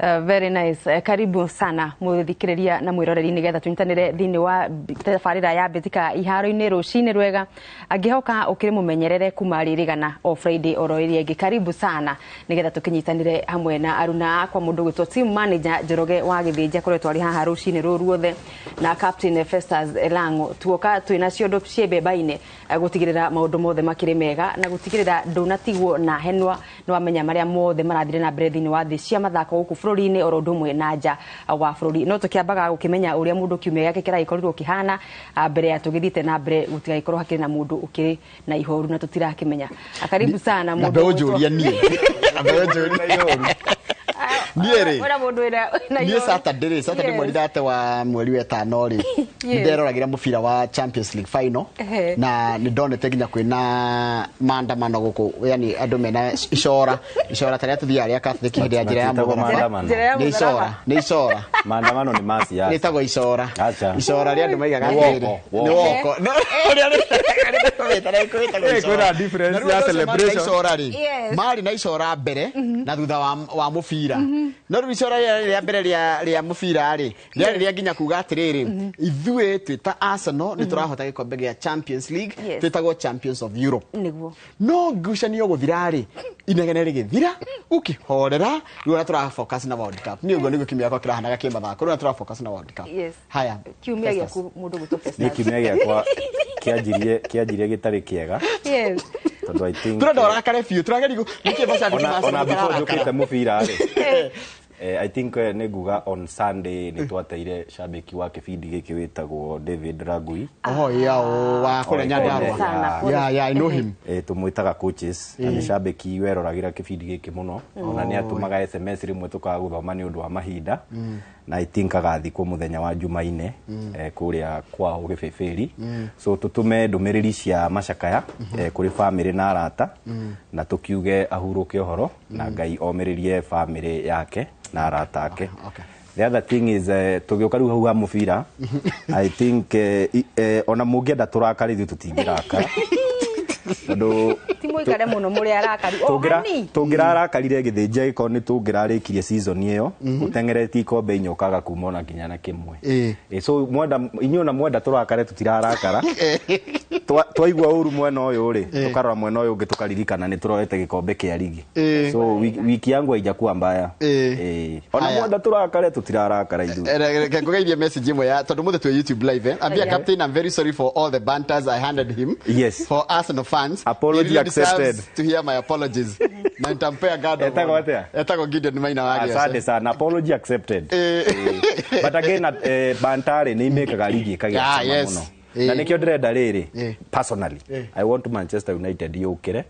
Very nice. Karibu sana muthikiriria na mwiroreri nigetha tunyitanire thiini wa tabarira ya Mbitika iharo-ini rucini rwega. Angihoka ukiri mumenyerere kuma ririgana o Friday oro iria ingi. Karibu sana nigetha tukinyitanire hamwe na aruna akwa mundu gwitwo team manager Njoroge wa Githinji akoretwo ari haha rucini ruru ruothe na captain Festus Elango. Tuoka twina ciondo ciembebaine gutigirira maundu mothe makiri mega na gutigirira ndunatigwo na henwa ni wamenya maria mothe marathire na mbere thiini wa thi cia mathako guku bururi-ini oro undu umwe na nja wa bururi. No tukiambaga gukimenya uria mundu kiumia giake kiragikorirwo kihana mbere ya tugithiite na mbere gutigagikorwo hakiri na mundu ukiri na ihoru na tutirakimenya. Karibu sana na mundu mbeũ njũria niĩ. Na mbeũ njũria niĩ rĩ. Ora mundu wĩna na niĩ ihoru. Saturday rĩ, Saturday mweri 30 wa mweri wa ĩtano rĩ, nĩnderoragĩra mũbira wa Champions League final na nĩndonete nginya kwĩna maandamano gũkũ, yani andũ mena icora, icora ta rĩa tũthiaga rĩa Catholic hĩndĩ ya njĩra ya Matiĩtagwo mũtharaba. maandamano. Njĩra ya Nĩ icora, mũtharaba. nĩ icora. Maandamano nĩ ma siasa. Rĩtagwo icora. Acha. Icora rĩa andũ maigaga Nĩ atĩrĩrĩ. woko, Nĩ woko. woko. No, ũrĩa rĩtagwo Eh, icora. kwĩna difference Na rĩu ya andũ acio marĩ na celebration. icora rĩ, Yes. marĩ na icora mbere na thutha wa mũbira. No rĩu icora rĩrĩa rĩa mbere rĩa mũbira rĩ, rĩarĩ rĩa nginya kuga atĩrĩrĩ, ithuĩ twĩ ta Arsenal nĩ tũrahota gĩkombe gĩa Champions League, Yes. twĩtagwo Champions of Europe. Nĩguo. No ngucanio gũthira rĩ, inegene rĩgĩthira, ũkĩhorera, rĩu ona tũra focus na World Cup. Niĩ ũguo nĩguo kiumia gĩakwa kĩrahanaga kĩmathako, rĩu ona tũra focus na World Cup. Yes. Haya. Kiumia Festus. gĩaku mũndũ gwĩtwo Festus. Niĩ kiumia gĩakwa kĩanjirie gĩtarĩ kĩega. Yes. Tondũ I think Tũrenda ũrakare biũ, tũrageria nĩkĩ macambĩki ma ona Arsenal before mararakara? njũkĩte mũbira rĩ, I think nĩ nguga on Sunday nĩ twateire shabiki wa kĩbindi gĩkĩ wĩtagwo David Ragui. Oh, yeah, oh, wa kũrĩa Oh, Nyandarua. Sana, pole. Yeah, I know him. Tũmwĩtaga coaches na nĩ shabiki weroragĩra kĩbindi gĩkĩ mũno, ona nĩ atũmaga SMS rĩmwe tũkaga gũthoma nĩ ũndũ wa mahinda, na I think agathikwo mũthenya wa Jumaine kũrĩa kwao Gĩbĩbĩri. So tũtũme ndũmĩrĩri cia macakaya kũrĩ famĩlĩ na arata, na tũkiuge ahurũke ũhoro na Ngai omĩrĩrie famĩlĩ yake na arata ake. Okay. The other thing is tũgĩũka rĩu hau ha mũbira, I think ona mũngĩenda tũrakare ithuĩ tũtingĩrakara tondũ Ti mũikare mũno mũrĩ arakari. O hani. Tũngĩrarakarire Gĩthĩnji agĩkorwo nĩ tũngĩrarĩkirie season ĩyo ũteng'eretie ikombe inya ũkaga kuma ona nginya na kĩmwe. So mwenda inyuĩ ona mwenda tũrakare tũtirarakara. Twaigua ũru mwena ũyũ rĩ, tũkarora mwena ũyũ ũngĩ tũkaririkana nĩ tũroete gĩkombe kĩa ligi. So wiki yangu haijakuwa mbaya. Ona Haya. mwenda tũrakare tũtirarakara ithuĩ. Reke ngũgeithie message ĩmwe ya tondũ mũthĩ twĩ YouTube live. Ambia Yeah. captain, I'm very sorry for all the banters I handed him. Yes. For Arsenal fans. Apology He really deserves accepted. to hear my apologies. Na nitampea guard of Etagwo honor. atĩa? Etagwo Gideon Maina wa Gĩace. Asante sana, apology accepted. But again bantare nĩ imĩkaga ligi ĩkagĩa Ah, cama yes. mũno. Na nĩkĩo ndĩrenda rĩrĩ, personally I want Manchester United yũkĩre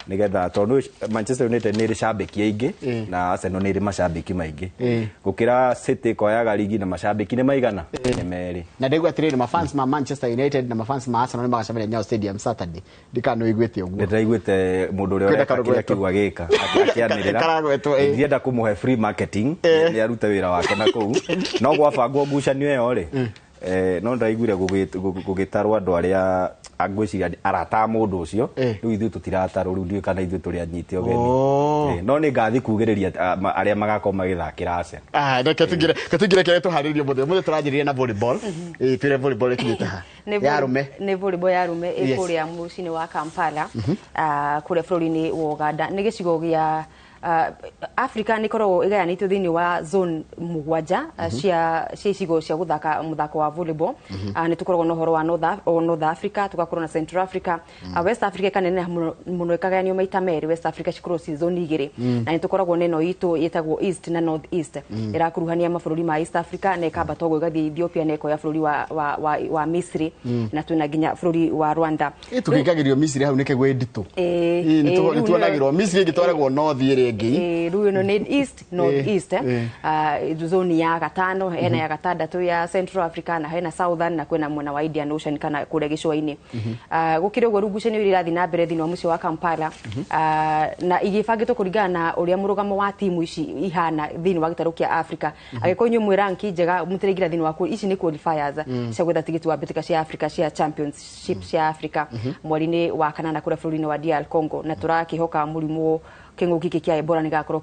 nĩgetha tondũ Manchester United nĩ ĩrĩ cambĩki aingĩ na Arsenal nĩ ĩrĩ macambĩki maingĩ gũkĩra City ĩkoyaga ligi na macambĩki nĩ maigana nĩ merĩ. Na ndaigua atĩrĩrĩ, mafans ma Manchester United na mafans ma Arsenal nĩ magacemania Nyayo Stadium Saturday. Ndikana ũiguĩte ũguo. Nĩndĩraiguĩte mũndũ ũrĩa Kwĩna ũreka kĩrĩa karũgwetwo. kĩu agĩka akĩanĩrĩra. Karagwetwo, ĩ. Ndienda kũmũhe free marketing nĩ arute wĩra wake na kũu no gwabangwo ngucanio ĩyo rĩ, no ndĩraiguire gũgĩtarwo andũ arĩa ngwĩciria arata a mũndũ ũcio. Rĩu ithuĩ tũtiratarwo, rĩu ndiũĩ kana ithuĩ tũrĩ anyite ũgeni. Oh. No nĩ ngathi kugĩrĩria arĩa magakorwo magĩthakĩra Arsenal. Ah, reke tũingĩre kĩrĩa tũharĩrĩirie mũthĩ. Mũthĩ tũranjĩrĩria na volleyball. Twĩre volleyball ĩkinyĩte ha? Nĩ Ya arũme. Nĩ volleyball ya arũme ĩ Yes. kũrĩa mũciĩ-inĩ wa Kampala, kũrĩa bũrũri-inĩ wa Uganda. Nĩ gĩcigo gĩa Africa nĩ ĩkoragwo ĩgayanĩtio thĩinĩ wa zone mũgwanja cia icigo cia gũthaka mũthako wa volleyball. Nĩ tũkoragwo na ũhoro wa North Africa, tũgakorwo na Central Africa, West Africa ĩkaneneha mũno mũno ĩkagayanio maita merĩ. West Africa cikorwo ci zone igĩrĩ, na nĩ tũkoragwo na ĩno itũ ĩtagwo East na North East, ĩrakuruhania mabũrũri ma East Africa na ĩkambata ũguo ĩgathiĩ Ethiopia na ĩkoya bũrũri wa Misri, na twĩna nginya bũrũri wa Rwanda. Tũkĩingagĩrio Misri hau nĩkĩguo ĩ nditũ. Ĩ, Rĩu nĩ tuonagĩrwo Misri ĩngĩtwaragwo North ĩrĩa ĩngĩ. Rĩu ĩno nĩ East North East, zone ya gatano, hena ya gatandatũ ya Central Africa, na hena Southern, na kwĩna mwena wa Indian Ocean kana kũrĩa gĩcũa-inĩ. Gũkĩrĩ ũguo, rĩu ngucanio iria irathiĩ na mbere thĩinĩ wa mũciĩ wa Kampala, na igĩbangĩtwo kũringana na ũrĩa mũrũgamo wa timu ici ihana thĩinĩ wa gĩtarũ kĩa Africa. Angĩkorwo inyuĩ mwĩ ranki njega mũtiraingĩra thĩinĩ wa ici nĩ qualifiers cia gwetha tigiti wa mbĩtĩka cia Africa cia championship cia Africa mweri-inĩ wa kanana kũrĩa bũrũri-inĩ wa DR Congo, na tũrakĩhoka mũrimũ Kĩng'ũki gĩkĩ kĩa Ebola nĩ gĩgakorwo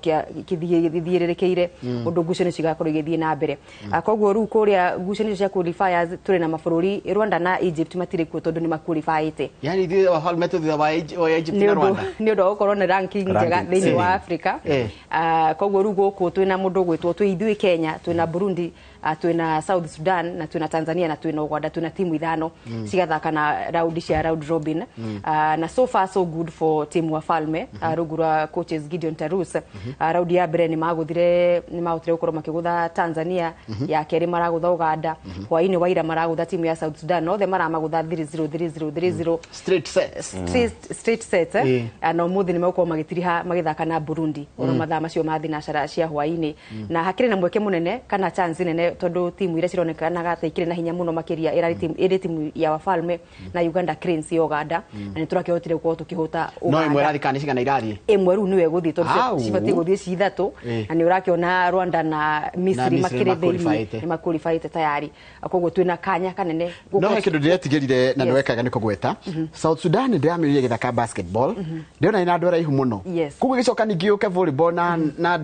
gĩthiĩrĩrĩkĩire ũndũ ngucanio cigakorwo igĩthiĩ na mbere. Koguo rĩu kũrĩa ngucanio cia qualifiers tũrĩ na mabũrũri Rwanda na Egypt matirĩ kuo tondũ nĩ maqualifyĩte. Yani ithuĩ Wafalme tũ thutha wa Egypt na Rwanda. Nĩ ũndũ wa gũkorwo na ranking njega Ranking, thĩinĩ wa Africa. Koguo rĩu gũkũ twĩna mũndũ ũgwĩtwo, twĩ ithuĩ Kenya, twĩna Burundi, twĩna South Sudan na twĩna Tanzania na twĩna Uganda. Twĩna timu ithano cigathaka na raundi cia round robin. Na so far so good for team Wafalme, rungu rwa coaches Gideon Tarus. Raundi ya mbere nĩ mahotire gũkorwo makĩgũtha Tanzania, ya kerĩ maragũtha Uganda, hwainĩ wa ira maragũtha timu ya South Sudan, othe maramagũtha 3-0 3-0 3-0. Straight sets. Straight sets, eh? Na ũmũthĩ nĩ megũkorwo magĩtiriha magĩthaka na Burundi oro mathaa macio ma thinacara cia hwainĩ, na hakĩrĩ na mweke mũnene kana chance nene tondũ timu iria cironekanaga ta ikĩrĩ na hinya mũno makĩria ĩrarĩ timu ĩrĩ timu ya Wafalme na Uganda Cranes ya Uganda, na nĩ tũrakĩhotire gũkorwo tũkĩhota No ĩmwe Uganda. ĩrathiĩ kana nĩ cigana irathiĩ? Ĩmwe rĩu nĩwe ĩgũthiĩ tondũ Au. cibatiĩ gũthiĩ ci ithatũ. Na nĩ ũrakĩona Rwanda na Misri Misri makĩrĩ thĩinĩ. nĩmaqualifyĩte. Nĩ maqualifyĩte tayari, koguo twĩna kanya kanene. No he kĩndũ ndĩretigĩrire na nĩwekaga nĩ kũgweta South Sudan. Ndĩramĩrire gĩthaka basketball, ndĩrona ĩna andũ araihu mũno. Koguo ĩgĩcoka ningĩ yũke volleyball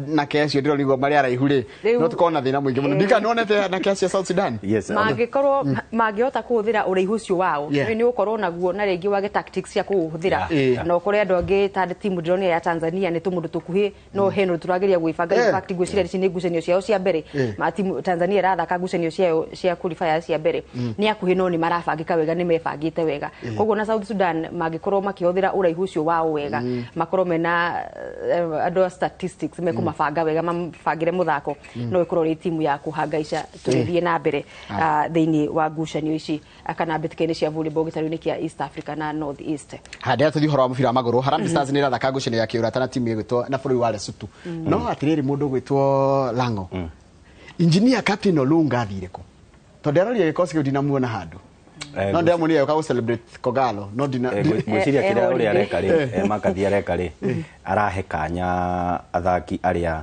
na kecio ndĩronigwo marĩ araihu rĩ, no tũkorwo na thĩna mũingĩ mũno. Ndika nĩwonete anake acio a South Sudan? Yes. Mangĩkorwo mangĩhota kũhũthĩra ũraihu ũcio wao, nĩ ũgũkorwo naguo na rĩngĩ wage tactics cia kũũhũthĩra. Na ũkore andũ angĩ ta timu ndĩronire ya Tanzania nĩ tũmũndũ tũkuhĩ, no he ũndũ tũrageria gwĩbanga. In fact, ngwĩciria ici nĩ ngucanio ciao cia mbere. Ma timu Tanzania ĩrathaka ngucanio ciayo cia qualifiers cia mbere, nĩ akuhĩ no nĩ marabangĩka wega, nĩ mebangĩte wega. Koguo na South Sudan mangĩkorwo makĩhũthĩra ũraihu ũcio wao wega, makorwo mena andũ a statistics mekũmabanga wega, mabangĩre mũthako, no ĩkorwo ĩrĩ timu ya kũhangaica tũgĩthiĩ na mbere thĩinĩ wa ngucanio ici kana mbĩtĩka-inĩ cia volleyball gĩtarũ-inĩ kĩa East Africa na North East. Handä tũthiĩ ũhoro wa mũbira wa magũrũ, Harambee Stars nĩ ĩrathaka ngucanio ya kĩũrata na timu ĩgwĩtwo na bũrũri wa Lesotho. No atĩrĩrĩ, mũndũ ũgwĩtwo Lango, engineer captain Olunga athire kũ? Tondũ arorire gĩkosi kĩu ndinamuona handũ. No ndĩramuonire agĩũka gũ celebrate Kogalo, no ndina Ngwĩciria kĩrĩa ũrĩa holiday. areka rĩ, Makathi areka rĩ, arahe kanya athaki arĩa,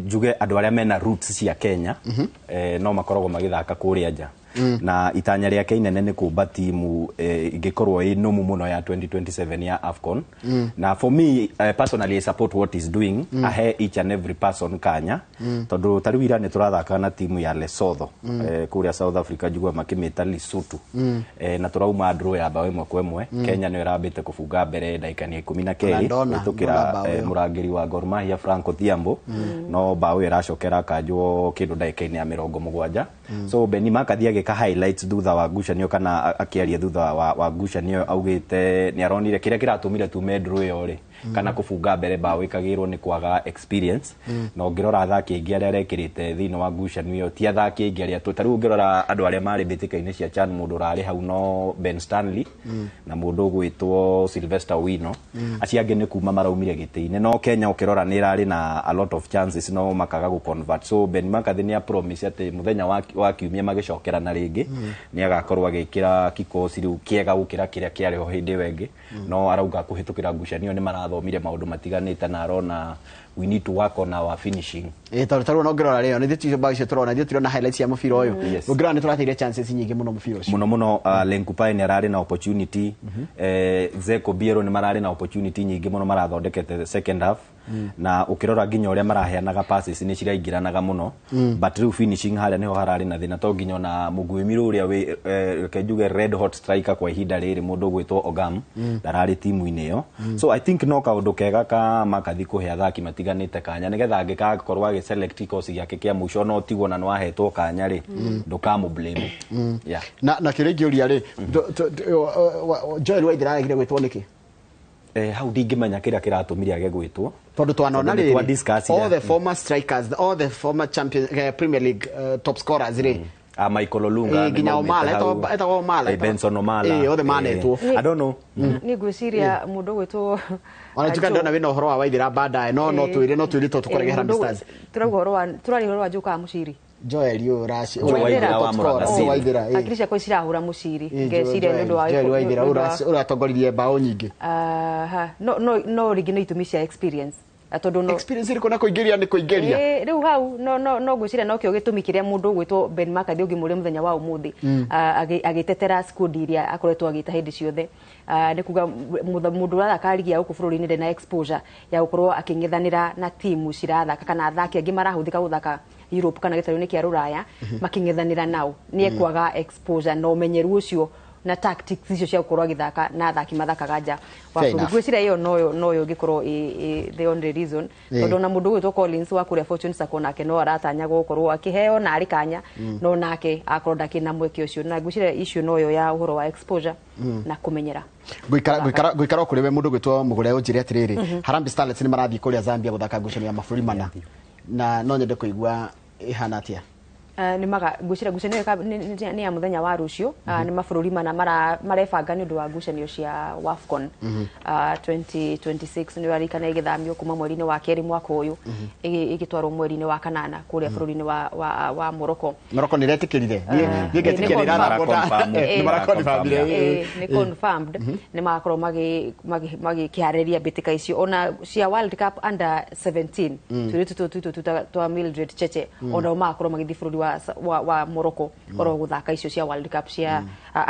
njuge andũ arĩa mena roots cia Kenya, no makoragwo magĩthaka kũrĩa nja, na itanya rĩake inene nĩ kũmba timu ingĩkorwo ĩ nũmu mũno ya 2027 ya AFCON. Na for me, personally I support what he's doing. Ahe each and every person kanya, tondũ ta rĩu ira nĩ tũrathaka na timu ya Lesotho, kũrĩa South Africa, njugua makĩmĩta Lesotho, na tũrauma draw ya bao 1-1. Kenya nĩyo ĩrambĩte kũbunga mbere ndagĩka-inĩ 12 Ndona, kũhĩtũkĩra ndona bao ĩyo. Mũrangĩri wa Gor Mahia Franco Thiambo, no bao ĩyo ĩracoka ĩrakanjwo kĩndũ ndagĩka-inĩ ya 70. So Benny McCarthy agĩka highlights thutha wa ngucanio kana akĩaria thutha wa ngucanio, augĩte nĩ aronire kĩrĩa kĩratũmire tume draw ĩyo rĩ kana kũbunga mbere bao ĩkagĩrwo nĩ kwaga experience. Na ũngĩrora athaki aingĩ arĩa arekĩrĩte thĩinĩ wa ngucanio ĩyo ti athaki aingĩ arĩa ta rĩu ũngĩrora andũ arĩa marĩ mbĩtĩka-inĩ cia CHAN, mũndũ ũrarĩ hau no Ben Stanley na mũndũ ũgwĩtwo Sylvester Owino. Acio angĩ nĩ kuma maraumire gĩtĩ-inĩ. No Kenya ũkĩrora nĩ ĩrarĩ na a lot of chances no makaga gũ convert. So Ben McCarthy nĩ a promise atĩ mũthenya wa kiumia magĩcokerana rĩngĩ nĩ agakorwo agĩkĩra kikosi rĩu kĩega gũkĩra kĩrĩa kĩarĩ ho hĩndĩ ĩyo ĩngĩ. No arauga kũhĩtũkĩra ngucanio nĩ marathomire maũndũ matiganĩte na arona we need to work on our finishing. Ĩ tondũ tarĩu ona ũngĩrora rĩo nĩ ithuĩ bao icio tũrona, ithuĩ tũrona highlights cia mũbira ũyũ. Ũngĩrora nĩ tũrateire chances nyingĩ mũno mũbira ũcio. Muno muno, Lenkupae nĩ ararĩ na opportunity, Zeko Biero nĩ mararĩ na opportunity nyingĩ mũno marathondekete second half, na ũkĩrora nginya ũrĩa maraheanaga passes nĩ ciraingĩranaga mũno, but rĩu finishing harĩa nĩho hararĩ na thĩna, to nginya ona mũguĩmi ũrĩa wĩ reke njuge red hot striker kwa ihinda rĩrĩ, mũndũ ũgwĩtwo Ogam, ndararĩ timu-inĩ ĩyo. So I think no kaũndũ kega ka Makathi kũhe athaki matiganĩte kanya nĩgetha angĩgakorwo agĩselect kikosi gĩake kĩa mũico no tigwo na nĩwahetwo kanya rĩ, ndũkamũ blame. Yeah. Na kĩrĩa ingĩũria rĩ, Joel Waithera aregire gwĩtwo nĩkĩ? Hau ndingĩmenya kĩrĩa kĩratũmire age gwĩtwo. Tondũ twanona Tondũ nĩ twa rĩrĩ, discuss-ire. all the former strikers, all the former champion, Premier League top scorers rĩ, Ah, Michael Olunga Nginya nĩ maumĩte Omala, hau. etagwo Omala, Benson Omala. Othe manetwo. I don't know. Nĩ ngwĩciria mũndũ ũgwĩtwo Ona njuka ndona wĩna ũhoro wa Waithera baadaye, no no twĩre to tũkorege Harambee Stars. Tũrauga ũhoro wa tũraria ũhoro wa Joe kana Mũciri. Joel ũyũ ũraci Joe Waithera wa top scorer, Mũrang'a. Joe Waithera, Hakiri ciakwa cirahũra Mũciri, ngeciria nĩ ũndũ wa Joel Waithera nĩ ũndũ wa- ũratongoririe bao nyingĩ. Aha, no rĩngĩ no itũmi cia experience. Tondu no Experience ĩrĩkũ na kũingĩria nĩ kũingĩria. Rĩu hau no ngwĩciria nokĩo gĩtũmi kĩrĩa mũndũ ũgwĩtwo Ben McCarthy ũngĩmũria mũthenya wa ũmũthĩ, agĩtetera squad iria akoretwo agĩta hĩndĩ ciothe. Nĩ kuga mũndũ ũrathaka ligi ya gũkũ bũrũri-inĩ ndarĩ na exposure ya gũkorwo akĩng'ethanĩra na timu cirathaka kana athaki angĩ marahũthĩka gũthaka Europe kana gĩtarũ-inĩ kĩa rũraya, makĩng'ethanĩra nao nĩ ekwaga exposure na ũmenyeru ũcio na tactics icio cia gũkorwo agĩthaka na athaki mathakaga nja wa Fair bũrũri. enough. Ngwĩciria ĩyo noyo ĩngĩkorwo ĩ the only reason, tondũ ona mũndũ ũgwĩtwo Collins wa kũrĩa Fortune Sacco nake no aratanya gũkorwo akĩheo na arĩ kanya, no nake akorwo ndakĩrĩ na mweke ũcio, na ngwĩciria issue noyo ya ũhoro wa exposure na kũmenyera. Ngũikara o kũrĩ we, mũndũ gwĩtwo Mũgũre, ũnjĩre atĩrĩrĩ, Harambee Starlets nĩ marathiĩ kũrĩa Zambia gũthaka ngucanio ya mabũrũri mana, na no nyende kũigua ĩhana atĩa. Nĩ maga ngwĩciria ngucanio ĩyo nĩ ya mũthenya wa rũciũ. Nĩ mabũrũri mana marebanga nĩ ũndũ wa ngucanio cia WAFCON 2026. Nĩ ũrarikana ĩgĩthamio kuma mweri-inĩ wa kerĩ mwaka ũyũ, ĩgĩtwarwo mweri-inĩ wa kanana kũrĩa bũrũri-inĩ wa Morocco. Morocco nĩ iretĩkĩrire, niĩ ngetĩkia nĩ nĩ irathakwo. Maraconfirm. Nĩ maraconfirmire. Nĩ confirmed, nĩ magakorwo magĩkĩharĩria mbĩtĩka icio ona cia World Cup under 17, tũirĩtu tũtũ twitũ twa Mildred Cheche, onao magakorwo magĩthiĩ bũrũri wa Morocco oro gũthaka icio cia World Cup cia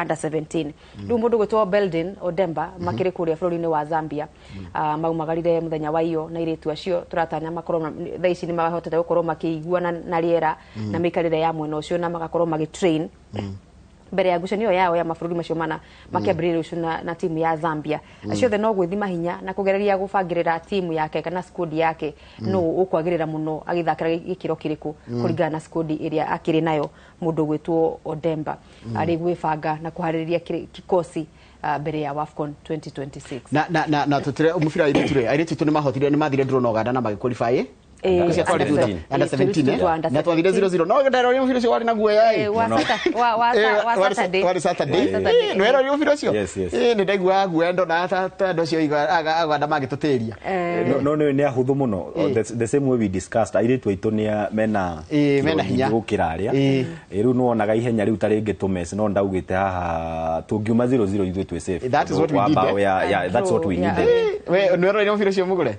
under 17. Rĩu mũndũ gwĩtwo Beldin Odemba makĩrĩ kũrĩa bũrũri-inĩ wa Zambia, maumagarire mũthenya wa iyo na airĩtu acio tũratanya makorwo thaa ici nĩ mahotete gũkorwo makĩiguana na rĩera na mĩikarĩre ya mwena ũcio, na magakorwo magĩtrain mbere ya ngucanio yao ya mabũrũri macio mana makĩambĩrĩria rũciũ na timu ya Zambia. Acio othe no gwĩthima hinya na kũgereria gũbangĩrĩra timu yake kana squad yake, no ũkwagĩrĩra mũno agĩthakĩra gĩkĩro kĩrĩkũ kũringana na squad ĩrĩa akĩrĩ nayo. Mũndũ gwĩtwo Odemba arĩ gwĩbanga na kũharĩrĩria kikosi mbere ya WAFCON 2026. Na tutire mũbira airĩtu rĩ, airĩtu aitũ nĩ mahotire, nĩ mathire draw na Uganda na magĩqualify. Ũcio twarĩ Under thutha. 17. Under 17. Tũirĩtu twa under Na twathire 17. 0-0, no nderoria mũbira ũcio warĩ na guoya. Wa Saturday. Warĩ Saturday. Wa Saturday. Nĩ weroria mũbira ũcio? Yes. Nĩ ndaiguaga guoya ndona ta andũ acio Uganda magĩtũtĩria. No nĩ ahũthũ mũno, the same way we discussed, airĩtu aitũ nĩ mena Mena kiro hinya. nyingĩ gũkĩra arĩa. Rĩu nĩwonaga ihenya rĩu ta rĩngĩ tũmeci no ndaugĩte haha tũngiuma 0-0 ithuĩ twĩ safe. That is what we Wa did, bao eh? yeah, that's what we Yeah. needed. We nĩ weroria mũbira ũcio, Mũgũre?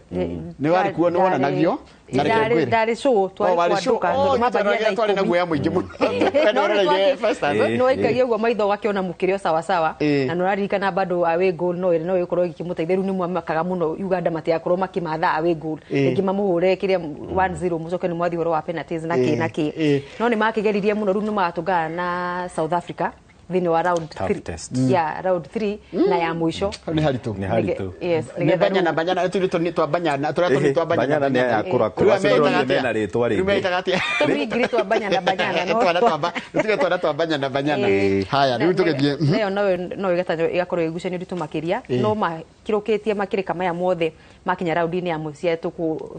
Nĩ warĩ kuo, nĩ wonanagio na reke Ndarĩ ngwĩre. ndarĩ show twarĩ Oh, warĩ kwa show. nduka Oh, tondũ mambagia thaa twarĩ na 10. guoya mũingĩ mũno. We No nĩ weroreire first half, eh? nĩ waikagia ũguo maitho ũgakĩona mũkĩrĩ o sawasawa, na nĩ ũraririkana bado away goal no ĩkorwo ĩkĩmũteithia. Rĩu nĩ mwamakaga mũno Uganda matigakorwo makĩmatha away goal, rĩngĩ mamũhũre kĩrĩa 1-0, mũcoke nĩ mwathiĩ ũhoro wa penalties na kĩ na kĩ. No nĩ makĩgeririe mũno. Rĩu nĩ magatũngana na South Africa thĩinĩ wa round Tough 3 test. Ya round 3 na ya mũico. Hau nĩ haritũ. Nĩ haritũ. Yes, Nĩ nĩgetha banyana banyana tũirĩtu twa banyana tũrĩa tũnini twa banyana. Banyana nĩ akũra Rĩu kũra metaga atĩa? mena rĩtwa Rĩu rĩngĩ. metaga atĩa? Tũmingiri twa banyana banyana no Twana twa tũtige twana twa banyana banyana. Haya, rĩu tũgĩthiĩ. Nayo no ĩgatanywo ĩgakorwo ĩgucanio nditũ makĩria, no makĩrũkĩtie makĩrĩka maya mothe makinya raundi-inĩ ya mũthia,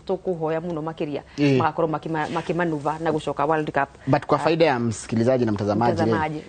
tũkũhoya mũno makĩria magakorwo makĩmanuva na gũcoka World Cup. But kwa faida ya msikilizaji na mtazamaji, Mtazamaji,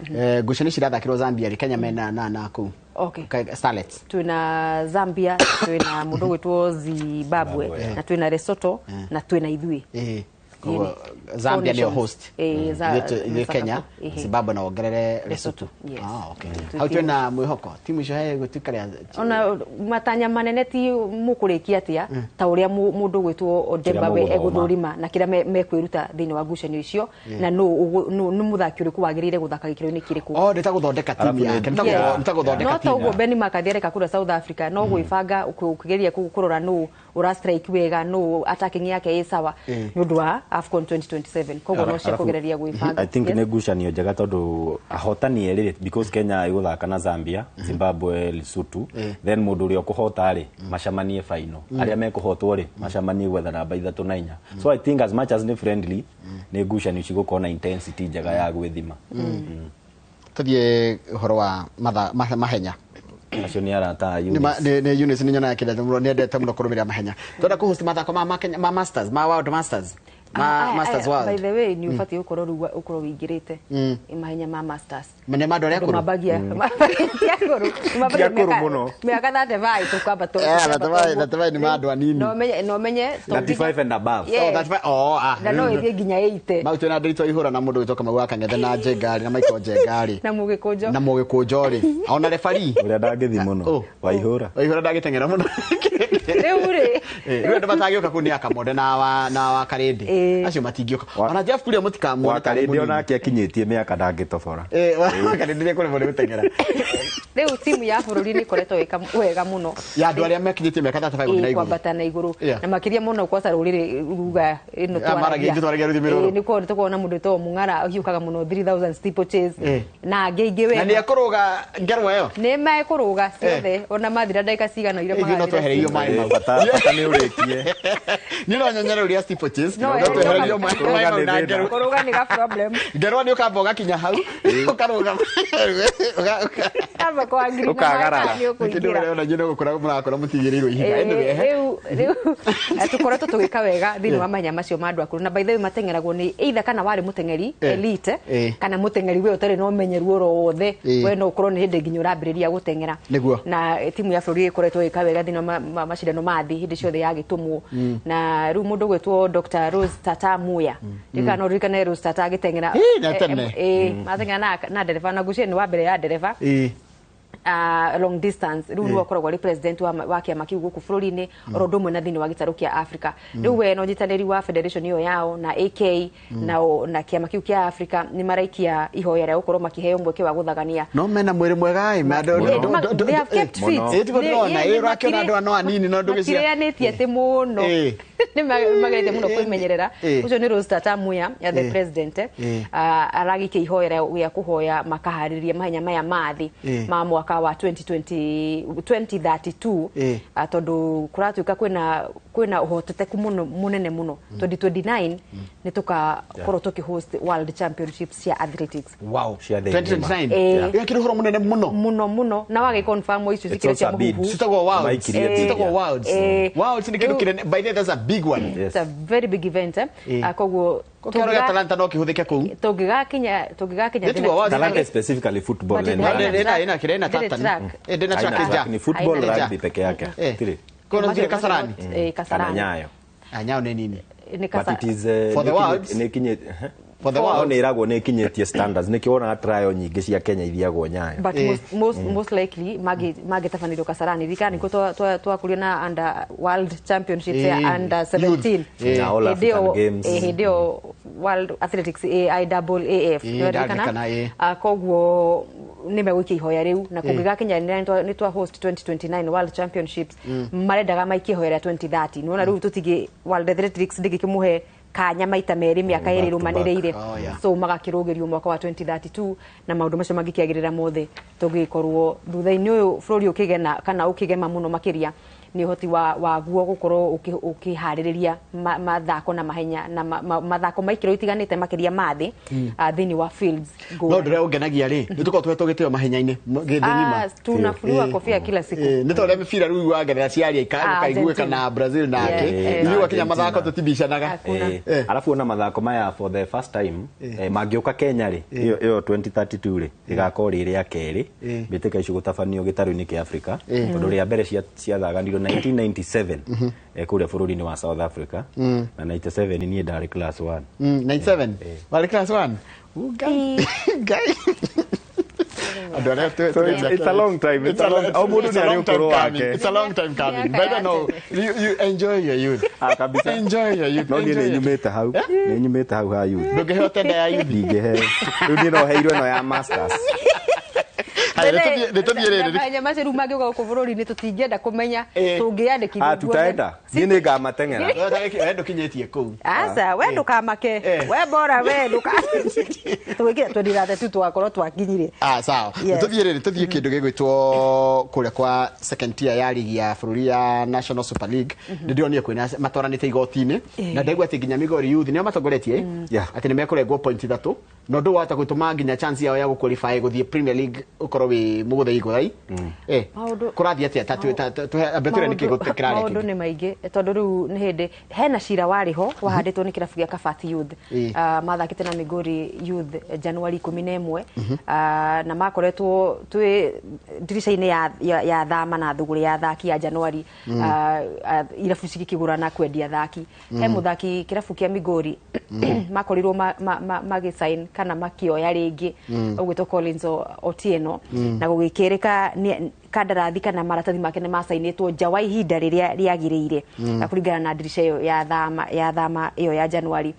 ngucanio cirathakĩrwo Zambia rĩ, Kenya mena na kũu? Okay. Starlets. Twĩna Zambia, twĩna mũndũ ũgwĩtwo Zimbabwe, Zimbabwe. na twĩna Lesotho, na twĩna ithuĩ. Koguo Four Zambia nĩyo nations. host. Ithuĩ Kenya, Zimbabwe na wongerere Lesotho. Yes. Ah, okay. Twĩ Hau timu. twĩna mwĩhoko timu icio he gũtuĩka rĩa Ona matanya manene ti mũkũrĩkia atĩa, ta ũrĩa mũndũ ũgwĩtwo Odemba we mũgũthoma. egũthũrima na kĩrĩa mekwĩruta thĩinĩ wa ngucanio icio, na nũ mũthaki ũrĩkũ wagĩrĩire gũthaka gĩkĩro-inĩ kĩrĩkũ. Oh, nĩ ta gũthondeka timu Alafu yake, nĩ ta nĩ ta gũthondeka No ta timu. ũguo Benny McCarthy areka kũrĩa South Africa, no gwĩbanga ũkĩgeria kũrora nũ ũra strike wega, nũ attacking yake ĩ sawa nĩ ũndũ wa AFCON 2027. Koguo no cia Alafu, kũgereria gwĩbanga. I think Yes. nĩ ngucanio njega tondũ ahotani erĩ, because Kenya ĩgũthaka na Zambia, Zimbabwe, Lesotho, then mũndũ ũrĩa ũkũhota rĩ macamanie final, arĩa mekũhotwo rĩ macamanie gwetha namba ithatũ na inya. So I think as much as nĩ friendly, nĩ ngucanio cigũkorwo na intensity njega ya gwĩthima. Tũthiĩ ũhoro wa mahenya. Acio nĩ arata a Nĩ Eunice. nĩ Eunice nĩ nyonaga kĩndete mũno, nĩ endete mũno kũrũmĩrĩra mahenya. Twenda kũhost mathako ma Kenya, ma Masters, ma World Masters. Ma Masters By World. the way, nĩ ũbatiĩ gũkorwo rĩu ũkorwo wĩingĩrĩte mahenya ma Masters. Nĩ ma andũ arĩa Andũ akũrũ. mambagia ti akũrũ, mambagia Ti akũrũ mũno. Mĩaka 35 tũkamba 35 nĩ ma andũ anini. No menye, no menye to nginya- 35 and above. Yes. Oh, 35, oh, ah. Na no ĩthiĩ nginya 80. Mau twĩna ndĩritũ ihũra na mũndũ wĩtwo Kamau wa Kang'ethe na Njengari na Michael Njengari. Na Mũgĩkũnjo. Na Mũgĩkũnjo rĩ. Ona refari. Ũrĩa ndangĩthi mũno. Oh. Waihũra. Waihũra ndagĩteng'era mũno. Rĩu rĩ. Rĩu andũ matangĩũka kũu nĩ Akamonde na wa Karĩndĩ. Acio matingĩũka. Ona Jeff Kuria mũtikamuone tarĩ Wakarĩndĩ mũnini. onake akinyĩtie mĩaka ndangĩtobora. Wa Karĩndĩ nĩekũremwo nĩ gũteng'era. Rĩu timu ya bũrũri nĩ ĩkoretwo ĩka wega mũno. Ya andũ arĩa mekinyĩtie mĩaka 35 gũthiĩ na igũrũ. Kwambata na igũrũ. Yeah. Na makĩria mũno kwaca rũrĩrĩ ruga ĩno Ah, maragia ithuĩ twaragia rũthiomi rũrũ. Nĩ kuona tũkona mũndũ wĩtagwo Mũng'ara ũhiũkaga mũno 3000 steeplechase na angĩ aingĩ Na wega. nĩ ekũrũga ngerwa ĩyo. Nĩ mekũrũga ciothe ona mathira ndagĩka cigana iria Ithuĩ no magathira twehereirio ciothe. maĩ mau. Bata nĩ ũrĩkie. Niĩ no nyenyere ũrĩa steeplechase. No, No twehereirio maĩ Kũrũga mau nĩ na thĩna. ngerwa. Kũrũga nĩ ga problem. Ngerwa nĩ ũkamba ũgakinya hau ũkarũgama. Kamba kwa ngiri na Ũkagarara. mata nĩ Kĩndũ ũkũingĩra. ũrĩa ona nyine gũkũra mũrakora mũtigĩrĩirwo ihinda. Anyway, Rĩu tũkoretwo tũgĩka wega thĩinĩ wa mahenya macio ma andũ akũrũ, na by the way mateng'eragwo nĩ either kana warĩ mũteng'eri elite kana mũteng'eri we ũtarĩ na ũmenyeru oro wothe, we no ũkorwo nĩ hĩndĩ nginya ũrambĩrĩria gũteng'era. Nĩguo. Na timu ya bũrũri ĩkoretwo ĩgĩka wega thĩinĩ wa macindano ma thĩ hĩndĩ ciothe yagĩtũmwo. Na rĩu mũndũ ũgwĩtwo Dr. Rose Tata Muya, ndikana no ririkane Rose Tata agĩteng'era. Na tene. Mateng'era na ndereba, na ngwĩciria nĩ wa mbere ya ndereba long distance. Rĩu nĩwe ũkoragwo arĩ president wa kĩama kĩu gũkũ bũrũri-inĩ, oro ũndũ ũmwe na thĩinĩ wa gĩtarũ kĩa Africa. Rĩu we na ũnyitanĩri wa federation ĩyo yao na AK na kĩama kĩu kĩa Africa nĩ maraikia ihoya rĩa gũkorwo makĩheo mweke wa gũthagania. No mena mwĩrĩ mwega ĩ, They have kept fit. Tiguo ndĩrona, ũrakĩona andũ ano anini no ndũgĩcia. Matirĩanĩtie atĩ mũno. Nĩ magerete mũno kwĩmenyerera. Ũcio nĩ Rose Tata Muya ya the president, aragĩikia ihoya rĩa kũhoya makaharĩria mahenya maya ma thĩ ma mwaka wa 2020 2032, tondũ kũratuĩka kwĩna ũhotekeku mũno mũnene mũno 2029 nĩ tũkakorwo tũkĩhost World Championships cia athletics. Wow. Cia thĩ 2029. ng'ima. Ĩyo kĩrĩ ũhoro mũnene mũno. Mũno mũno, na wagĩ confirm icio It's cikĩrĩ cia also a bid. mũhuhu. Citagwo Worlds. Maikirie Citagwo bid. Worlds. Worlds nĩ kĩndũ kĩnene. By the way, that's a big one. Yes. It's a very big event. Koguo Kĩharo gĩa Talanta no kĩhũthĩke kũu. Tũngĩgakinya Nĩtiguo Worlds. Talanta specifically football But it and has rugby. Ĩna kĩrĩa ĩna Ndĩrĩ tartan. track. Ndĩna Haina track track, nja. ni football, Haina rugby peke yake. Tiri. Kono zile Kasarani. Kana Kasarani. Nyayo. Ah, Nyayo nĩ nini. Nĩ But Kasa- it is For the Worlds. For the No Worlds. nĩ ĩragwo nĩ ĩkinyĩtie standards, nĩkĩo wonaga trial nyingĩ cia Kenya ithiagwo Nyayo. But most likely mangĩtabanĩrio Kasarani ririkana nĩkuo twakũrio na under World Championships ya under 17. Youth. Na All Hĩndĩ African Games. Hĩndĩ ĩyo World Athletics AIAAF. Ndarikana, Koguo nĩ megũikia ihoya rĩu, na kũngĩgakinya nĩ twa host 2029 World Championships, marendaga maikie ihoya rĩa 2030. Nĩwona rĩu tũtingĩ World Athletics ndĩngĩkĩmũhe kanya maita merĩ mĩaka ĩrĩ Back to back. ĩrũmanĩrĩire. Oh, yeah. So magakĩrũgĩrio mwaka wa 2032, na maũndũ macio mangĩkĩagĩrĩra mothe tũngĩkorwo thutha-inĩ ũyũ bũrũri ũkĩgena kana ũkĩgema mũno makĩria nĩ ũhoti waguo gũkorwo ũkĩharĩrĩria mathako na mahenya na mathako ma ikĩro itiganĩte makĩria ma thĩ, thĩinĩ wa fields No ngũrani. ndũrĩa ũngenagia rĩ, nĩ tũkorwo tũhetwo gĩtĩo mahenya-inĩ gĩthĩ ng'ima. Tunafuliwa kofia kila siku. Nĩ ta ũrĩa mĩbira rĩu wa Ngeretha ciaria ikaiguĩka Argentina. na Brazil nake. Yes, Ithuĩ gwakinya Argentina. mathako tũtibicanaga. Hakuna. Alafu ona mathako maya for the first time mangĩũka Kenya rĩ, ĩyo 2032 rĩ, ĩgakorwo rĩ rĩa kerĩ mbĩtĩka icio gũtabanio gĩtarũ-inĩ kĩa Africa, tondũ rĩa mbere ciathaganirwo 1997 kũrĩa bũrũri-inĩ wa South Africa, na 97 niĩ ndarĩ class 1. 97 warĩ class 1. Ngai Ngai, andũ arĩa So it's a long time. It's a long- o mũndũ It's a nĩ arĩ long time ũkũrũ coming. wake. It's a long time coming. Miaka But I ya know you enjoy your youth. Ah, kabisa. Enjoy your youth. No niĩ Enjoy nĩ your- nyumĩte hau, nĩ nyumĩte hau ha youth. Ndũngĩheo tenda ya youth. Ndingĩheo rĩu, niĩ no heirwo ĩno ya masters. Haya, nĩ tũthiĩ rĩrĩ. Mahenya macio rĩu mangĩũka gũkũ bũrũri-inĩ tũtingĩenda kũmenya tũngĩyandĩkithia. Ah, tutaenda, niĩ nĩ ngamateng'era. We ndũkinyĩtie kũu. Aca, we ndũkamake. We bora we ndũka twĩkire 2032 twakorwo twakinyire. Ah, sawa. Yes. Tũthiĩ rĩrĩ, tũthiĩ kĩndũ gĩgwĩtwo kũrĩa kwa second tier ya ligi ya bũrũri ya National Super League. Nĩ ndĩronire kwĩna matwaranĩte igoti-inĩ, na ndaigua atĩ nginya Migori Youth nĩo matongoretie, Yeah. atĩ nĩ mekũrengwo point 3. Na ũndũ wahota gũtũma nginya chance yao ya gũqualify gũthiĩ Premier League ũkorwo wĩ mũgũthai gũthai. Kũrathiĩ atĩa? Ambe twĩre nĩkĩ kĩrarĩa. Maũndũ nĩ maingĩ, tondũ rĩu nĩ hĩndĩ hena cira warĩ ho wahandĩtwo nĩ kĩrabu gĩa Kabati Youth. Mathakĩte na Migori Youth Januari 11, na makoretwo twĩ ndirica-inĩ ya thama na thũgũrĩ ya athaki ya Januari, irabu cigĩkĩgũra na kwendia athaki. He mũthaki kĩrabu kĩa Migori makorirwo magĩsign kana makĩoya rĩngĩ, ũgwĩtwo Collins Otieno, na gũgĩkĩrĩka kandarathi kana maratathi make nĩ macainĩtwo nja wa ihinda rĩrĩa rĩagĩrĩire na kũringana na ndirica ĩyo ya thama ĩyo ya Januari.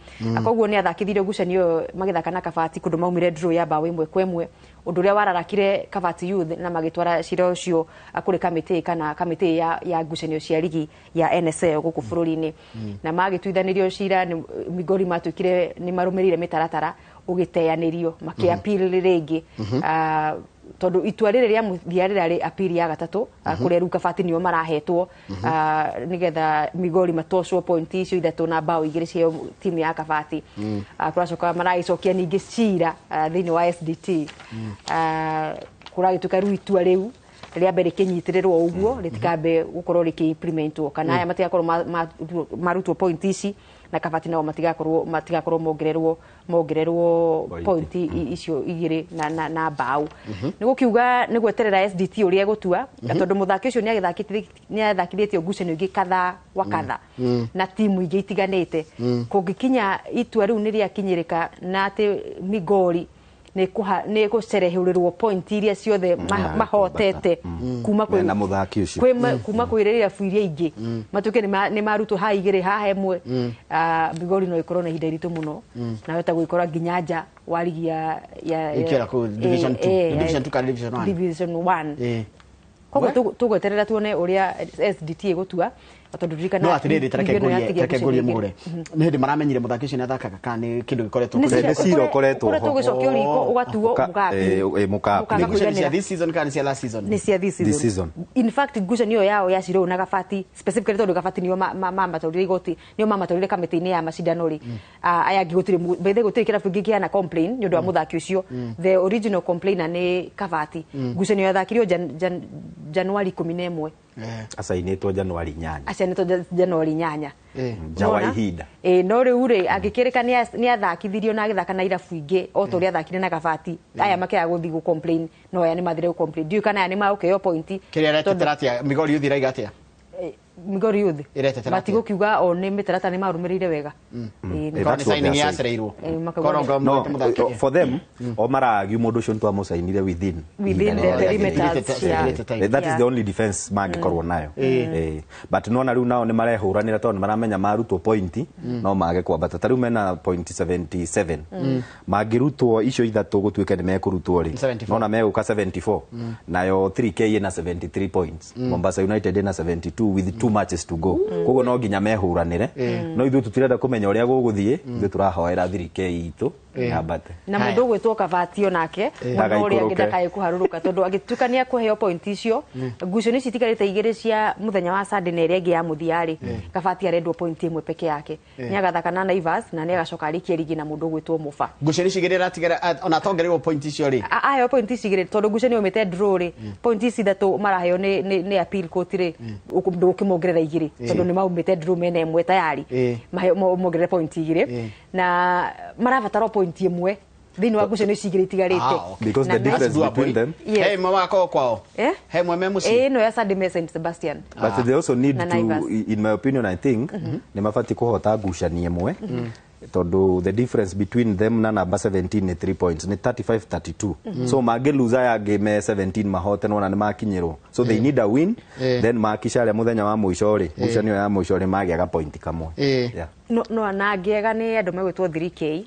Koguo nĩ athakithirio ngucanio ĩyo magĩthaka na Kabati, kũndũ maumire draw ya bao 1-1, ũndũ ũrĩa wararakire Kabati Youth na magĩtwara cira ũcio kũrĩ kamĩtĩ kana kamĩtĩ ya ngucanio cia ligi ya NSL gũkũ bũrũri-inĩ, na magĩtuithanĩrio cira Migori matuĩkire nĩ marũmĩrĩire mĩtaratara, ũgĩteanĩrio makĩ appeal rĩngĩ, tondũ itua rĩrĩ rĩa mũthia rĩrarĩ appeal ya gatatũ, kũrĩa rĩu Kabati nĩo marahetwo, nĩgetha Migori matocwo point icio ithatũ na bao igĩrĩ cia timu ya Kabati. Kũracoka maragĩcokia ningĩ cira thĩinĩ wa SDT. Kũragĩtuĩka rĩu itua rĩu rĩa mbere rĩkĩnyitĩrĩrwo ũguo rĩtikambe gũkorwo rĩkĩ-implementwo, kana aya matigakorwo marutwo point ici na Kabati nao matigakorwo mongererwo Point. Point icio igĩrĩ na bao nĩ gũkiuga nĩ gweterera SDT ũrĩa ĩgũtua, tondũ mũthaki ũcio nĩ athakithĩtio ngucanio ingĩ kadhaa wa kadha na timu ingĩ itiganĩte. Kũngĩkinya itua rĩu nĩ rĩakinyĩrĩka na atĩ Migori nĩ gũcerehũrĩrwo point iria ciothe mahotete kuma kwĩ Mena mũthaki ũcio. Kuma kwĩ irabu iria ingĩ, matuĩke nĩ marutwo haha igĩrĩ haha ĩmwe. Migori no ĩkorwo na ihinda iritũ mũno na weta gũikora nginya nja wa ligi ya Ĩkĩra kũu Division two. Division two kana Division one? Division 1. Koguo tũgweterera tuone ũrĩa SDT ĩgũtua, tondũ ririkana No atirĩrĩ, tareke ligi ĩno ngũrie, yatigia tareke ngũrie ngucanio mũgũre, igĩrĩ. nĩ hĩndĩ maramenyire mũthaki ũcio nĩ athakaga kana nĩ kĩndũ gĩkoretwo Nĩ kũrĩ? Nĩ cira ũkoretwo ũkoretwo ho. ũgĩcokio riko ũgatuo mũkapi. Mũkapi. Mũkaga Nĩ ngucanio cia kũiganĩra. this season kana nĩ cia last season? Nĩ cia this season. This season. In fact, ngucanio yao ya cira ũyũ na Gabati specifically, tondũ Gabati nĩo mamatwarire igoti, nĩo mamatwarire kamĩtĩ-inĩ ya macindano rĩ. Aya angĩ gũtirĩ bethe gũtirĩ kĩrabu kĩngĩ kĩana complain nĩ ũndũ wa mũthaki ũcio. The original complainer nĩ Kabati. Ngucanio yathakirio Januari 11. Acainĩtwo Januari 8. Acianĩtwo Januari 8. Nja wa Nĩwona? ihinda. Ĩ, no rĩu rĩ, angĩkĩrĩka nĩ athakithirio na agĩthaka na irabu ingĩ o ta ũrĩa athakire na Kabati, aya makĩaga gũthiĩ gũ complain, no aya nĩ mathire gũ complain. Ndiũĩ kana aya nĩ magũkĩheo point. Kĩrĩa ĩretetera atĩa Migori Youth ĩraiga atĩa? Migori Youth Ĩretetera atĩa? matigũkiuga o nĩ mĩtaratara nĩ marũmĩrĩire wega. Ĩ, Eh, Korwo nĩ that's what signing they are saying. yacereirwo. Makauga Korwo No, mũthaki mũthaki. for them o maragiu mũndũ ũcio nĩtwamũcainire within Within ihinda the rĩrĩa perimeters, rĩagĩrĩire. yeah. That is the only defense mangĩkorwo nayo. But nona rĩu nao nĩ marehũranĩra tondũ nĩ maramenya marutwo point no mage kwambata. Ta rĩu mena point 77, mangĩrutwo icio ithatũ gũtuĩke nĩ mekũrutwo rĩ, 74. nona megũka 74, nayo 3K ĩna 73 points, Mombasa United ĩna 72 with two matches to go. Koguo no nginya mehũranĩre, no ithuĩ tũtirenda kũmenya ũrĩa gũgũthiĩ, ithuĩ tũrahoera 3K itũ yambate. Na Haya. mũndũ ũgwĩtwo Kabati onake mwena ũrĩa angĩ Ndagaikũrũke. ndakae kũharũrũka, tondũ angĩtuĩka nĩ akũheo point icio, ngucanio ici itigarĩte igĩrĩ cia mũthenya wa Sunday na ĩrĩa ĩngĩ ya mũthia rĩ, Kabati arendwo point ĩmwe peke yake. Nĩ agathaka na Naivas na nĩ agacoka arĩkie rigi na mũndũ ũgwĩtwo Mũba. Ngucanio ici igĩrĩ ĩratigara ona atongererwo point icio rĩ? Aheo point ici igĩrĩ, tondũ ngucanio yumĩte draw rĩ, point ici ithatũ maraheo nĩ appeal court rĩ, ndũkĩmongerera igĩrĩ tondũ nĩ maumĩte draw mena ĩmwe tayari. Mongerere point igĩrĩ na marabatara o point ĩmwe thĩinĩ wa ngucanio ici igĩrĩ itigarĩte. Ah, okay. Because Na the difference That's between doable. them. Yes. He mwe wakorwo kwao? Eh? He mwe me mũciĩ? Ĩno ya Sunday me St Sebastian. But they also need Na to, Naivas. in my opinion, I think nĩ mabatiĩ kũhota ngucanio ĩmwe, tondũ the difference between them na number 17 nĩ 3 points, nĩ 35 32. So mangĩ aya angĩ me 17 mahote, nona nĩ makinyĩrwo, so they need a win. Then makisha arĩa mũthenya wa mũico rĩ, ngucanio ya mũico rĩ, magĩaga point kamwe. Yeah. No na ngĩega nĩ andũ megwĩtwo 3K,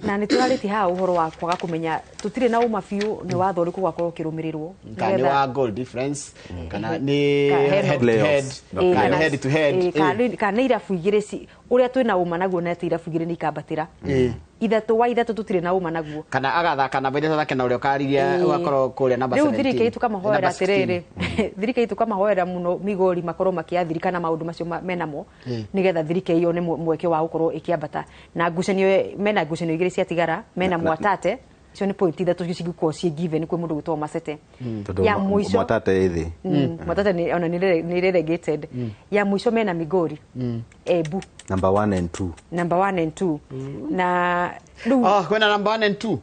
na nĩ tũrarĩtie haha ũhoro wa kwaga kũmenya, tũtirĩ na ũma biũ nĩ watho ũrĩkũ gwakorwo ũkĩrũmĩrĩrwo. Kana nĩ wa goal difference, kana nĩ head to head, Playoffs. kana nĩ head to head. Kana nĩ irabu igĩrĩ ũrĩa twĩna ũma naguo nĩ atĩ irabu igĩrĩ nĩ ikambatĩra. Ithatũ wa ithatũ tũtirĩ na ũma naguo. Kana agathaka namba ithatũ athake na ũrĩa ũkarigia ũgakorwo kũrĩa namba Rĩu 17. 3K tũkamahoera Namba 16. atĩrĩrĩ, 3K tũkamahoera mũno Migori makorwo makĩathirika na maũndũ macio menamo, nĩgetha 3K yone mweke wa gũkorwo ĩkĩambata na ngucanio. Mena ngucanio igĩrĩ ciatigara, mena Mwatate. Icio nĩ point ithatũ cingĩkorwo ciĩ given kwĩ mũndũ gwĩtwo Masete. Tondũ Ya mũico Mwatate ĩ thĩ. Mwatate ona nĩ relegated. Ya mũico mena Migori, Embu. Number 1 and 2. Number 1 and 2 na rĩu Oh, kwĩna number 1 and 2.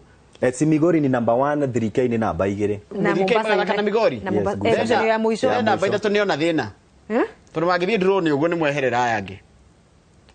Si Migori ni number 1, 3K ni namba igĩrĩ. Na 3K Mombasa magathaka na Migori. Na Yes, Mombasa, ngucanio. ngucanio ya mũico. He namba ithatũ nĩona thĩna. Eh? Tondũ mangĩthiĩ draw nĩ ũguo nĩ mweherera aya angĩ.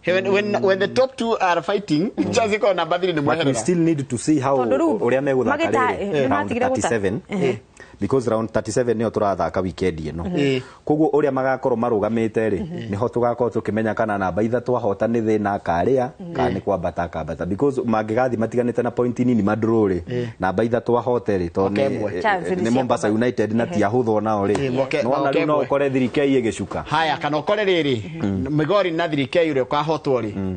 When the top two are fighting, chance ĩkorwo namba 3 nĩ But we mweherera. still need to see how Tondũ rĩu ũrĩa megũthaka rĩrĩ nĩ round matigire gũta- 37, because round 37 nĩyo tũrathaka weekend ĩno. Koguo ũrĩa magakorwo marũgamĩte rĩ, nĩho tũgakorwo tũkĩmenya kana namba ithatũ ahota nĩ thĩna akarĩa kana nĩ kwambata akambata, because mangĩgathiĩ matiganĩte na point nini madraw rĩ, namba ithatũ ahote rĩ, tondũ Moke ĩmwe. Chance nĩ nĩ cia Mombasa kwambata. United na ti ahũthũ onao rĩ, nĩwona moke rĩu no ĩmwe. ũkore 3K ĩgĩcuka. Haya, kana ũkore rĩrĩ Migori na 3K ũrĩa ũkahotwo rĩ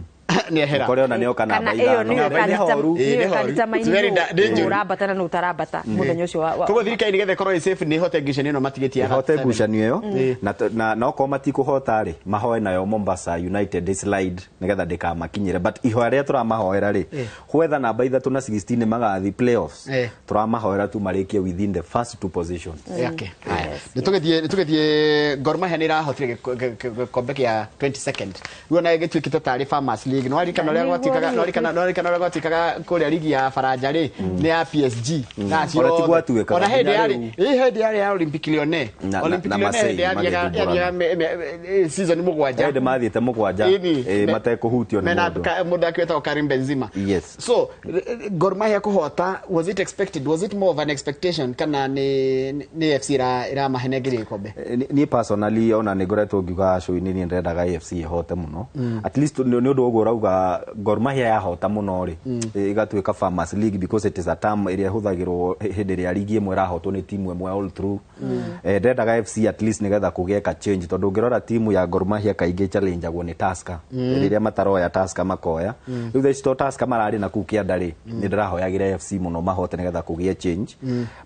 nĩehera. Ũkore ona nĩoka Kana namba ĩyo ithano. nĩyo Namba nĩ horu. nĩyo Ĩĩ, nĩ horu. ĩkadetermine It's very nũ dangerous. ũrambata na nũ ũtarambata mũthenya ũcio Koguo 3K nĩgetha ĩkorwo ĩ safe nĩ ĩhote ngucanio ĩno matigĩtie ya Ihote 37. ngucanio ĩyo na okorwo matikũhota rĩ, mahoe nayo Mombasa United slide nĩgetha ndĩkamakinyĩre. But ihoya rĩrĩa tũramahoera rĩ, whether namba ithatũ na 16 magathiĩ playoffs, tũramahoera tu marĩkie within the first two positions. Okay. Haya. Nĩ tũgĩthiĩ Gor Mahia nĩ ĩrahotire gĩkombe kĩa 22nd. Rĩu ona gĩtuĩkĩte tarĩ Farmers League. Nĩ waririkana ũrĩa gwatuĩkaga, nĩ waririkana ũrĩa gwatuĩkaga kũrĩa ligi ya Faranja rĩ, nĩ ya PSG. Na Ona ti ciothe. gwatuĩkaga, Ona hĩndĩ nginya yarĩ rĩu. ĩ hĩndĩ yarĩ ya Olympique Lyonnais. Na Olympique Lyonnais Marseille hĩndĩ yathiaga magĩthumbũrana. yathiaga season mũgwanja. Hĩndĩ mathiĩte mũgwanja Ĩni. matekũhutio nĩ Mena mũndũ. Mũthaki wetagwo Karim Benzema. Yes. So Gor Mahia kũhota, was it expected? Was it more of an expectation kana nĩ FC ĩramahenengeria gĩkombe? Niĩ personally ona nĩ ngoretwo ngiuga show-inĩ, niĩ ndĩrendaga AFC ĩhote mũno, at least nĩ ũndũ ũguo ũrauga Gor Mahia yahota mũno rĩ, ĩgatuĩka Farmers League, because it is a term ĩrĩa ĩhũthagĩrwo hĩndĩ ĩrĩa ligi ĩmwe ĩrahotwo nĩ timu ĩmwe all through. Ndĩrendaga FC at least nĩgetha kũgĩe ka change, tondũ ũngĩrora timu ya Gor Mahia kaingĩ challengeagwo nĩ Tusker. Rĩrĩa mataroya Tusker makoya rĩu thaa ici, to Tusker mararĩ na kũu kĩanda rĩ, nĩ ndĩrahoyagĩra FC mũno mahote nĩgetha kũgĩe change.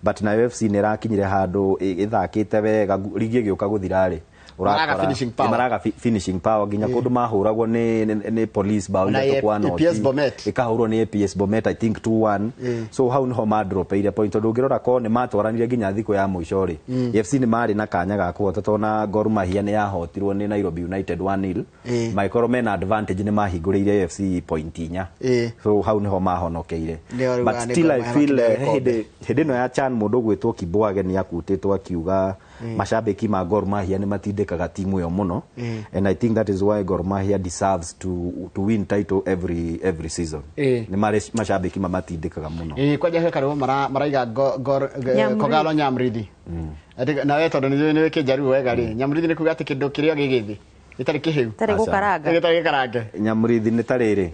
But nayo FC nĩ ĩrakinyire handũ ĩthakĩte wega, ligi ĩgĩũka gũthira rĩ, Maraga finishing power. Maraga finishing power nginya kũndũ mahũragwo nĩ Police bao Na ithatũ kwa noti. APS Bomet. Ĩkahũrwo nĩ APS Bomet, I think 2-1. So hau niho madropeire point, tondũ ũngĩrora ko nĩ matwaranire nginya thikũ ya mũico rĩ, AFC nĩ marĩ na kanya ga kũhota, tondũ na Gor Mahia nĩ yahotirwo nĩ Nairobi United 1-0, mangĩkorwo mena advantage nĩ mahingũrĩire AFC point inya. So hau niho mahonokeire. Nĩo rĩu But nĩ still Gor I Mahia feel makinyire gĩkombe. hĩndĩ ĩno ya CHAN mũndũ ũgwĩtwo Kibwage nĩ akutĩtwo akiuga mashabiki ma Gor Mahia nĩ matindĩkaga timu ĩyo mũno, and I think that is why Gor Mahia deserves to win title every season. Nĩ marĩ mashabiki mamatindĩkaga mũno. Ĩĩ, kwanja he karĩbo maraiga Nyamrithi. Kogalo Nyamrithi. Nawe tondũ nĩ wĩ kĩnjaruo wega rĩ, Nyamrithi nĩ kuga atĩ kĩndũ kĩrĩa gĩgĩthĩ gĩtarĩ kĩhĩu. Tarĩ Aca. gũkaranga. Gĩtarĩ gĩkarange. Nyamrithi nĩ tarĩrĩ,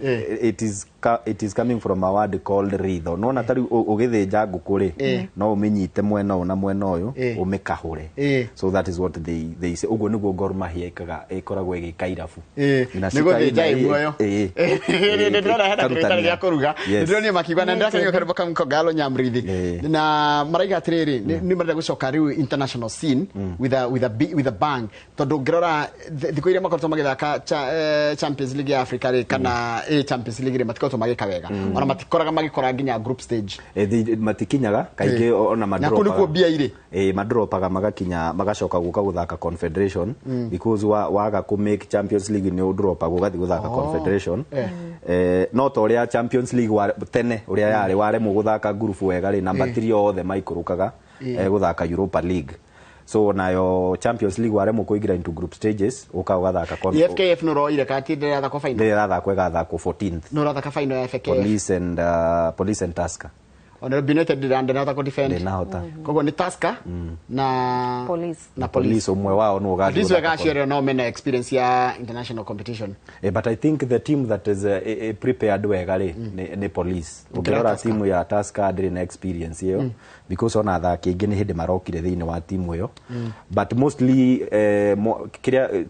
it is coming from a word called ritho. Nona tarĩu ũgĩthĩnja ngũkũ rĩ, no ũmĩnyite mwena ũyũ na mwena ũyũ, ũmĩkahũre. So that is what they say. Ũguo nĩguo Gor Mahia ĩkaga, ĩkoragwo ĩgĩka irabu. Na Nĩ gũthĩnja ĩ muoyo. Nĩ ndĩrona hena kĩndũ gĩtarĩ gĩa kũruga. Yes. Ndĩronire makiuga na ndĩrakenio karĩbo kau Kogalo Nyamrithi. Na maraiga atĩrĩrĩ, nĩ marenda gũcoka rĩu international scene with a bang, tondũ ũngĩrora thikũ iria makoretwo magĩthaka Champions League ya Africa rĩ, kana Champions League rĩ, matikoretwo magĩka wega, ona matikoraga magĩkora nginya group stage. Matikinyaga kaingĩ ona Na kũu nĩkuo mbia irĩ. Madropaga magakinya magacoka gũka gũthaka Confederation, because waga kũ make Champions League nĩ ũdropaga ũgathiĩ gũthaka Confederation. No ta ũrĩa Champions League wa, tene ũrĩa yarĩ, waremwo gũthaka group wega rĩ, namba 3 othe maikũrũkaga gũthaka Europa League. So nayo Champions League waremwo kũingĩra into group stages, ũka ũgathaka FKF nĩ ũroire kati ndĩrathakwo final? Ndĩrathakwo, ĩgathakwo 14th. Nĩ ũrathaka final ya FKF? Police and Tusker. Nairobi United ndĩnahota kũ defend. Ndĩnahota. Koguo nĩ Tusker na Police. Na Police. Police, ũmwe wao nĩ At least ũgathiĩ wega gũthaka. acio no mena experience ya international competition. But I think the team that is prepared wega rĩ nĩ Police. Ũngĩrora Tusker. timu ya Tusker ndĩrĩ na experience ĩyo, because ona athaki aingĩ nĩ hĩndĩ marokire thĩinĩ wa timu ĩyo. But mostly kĩrĩa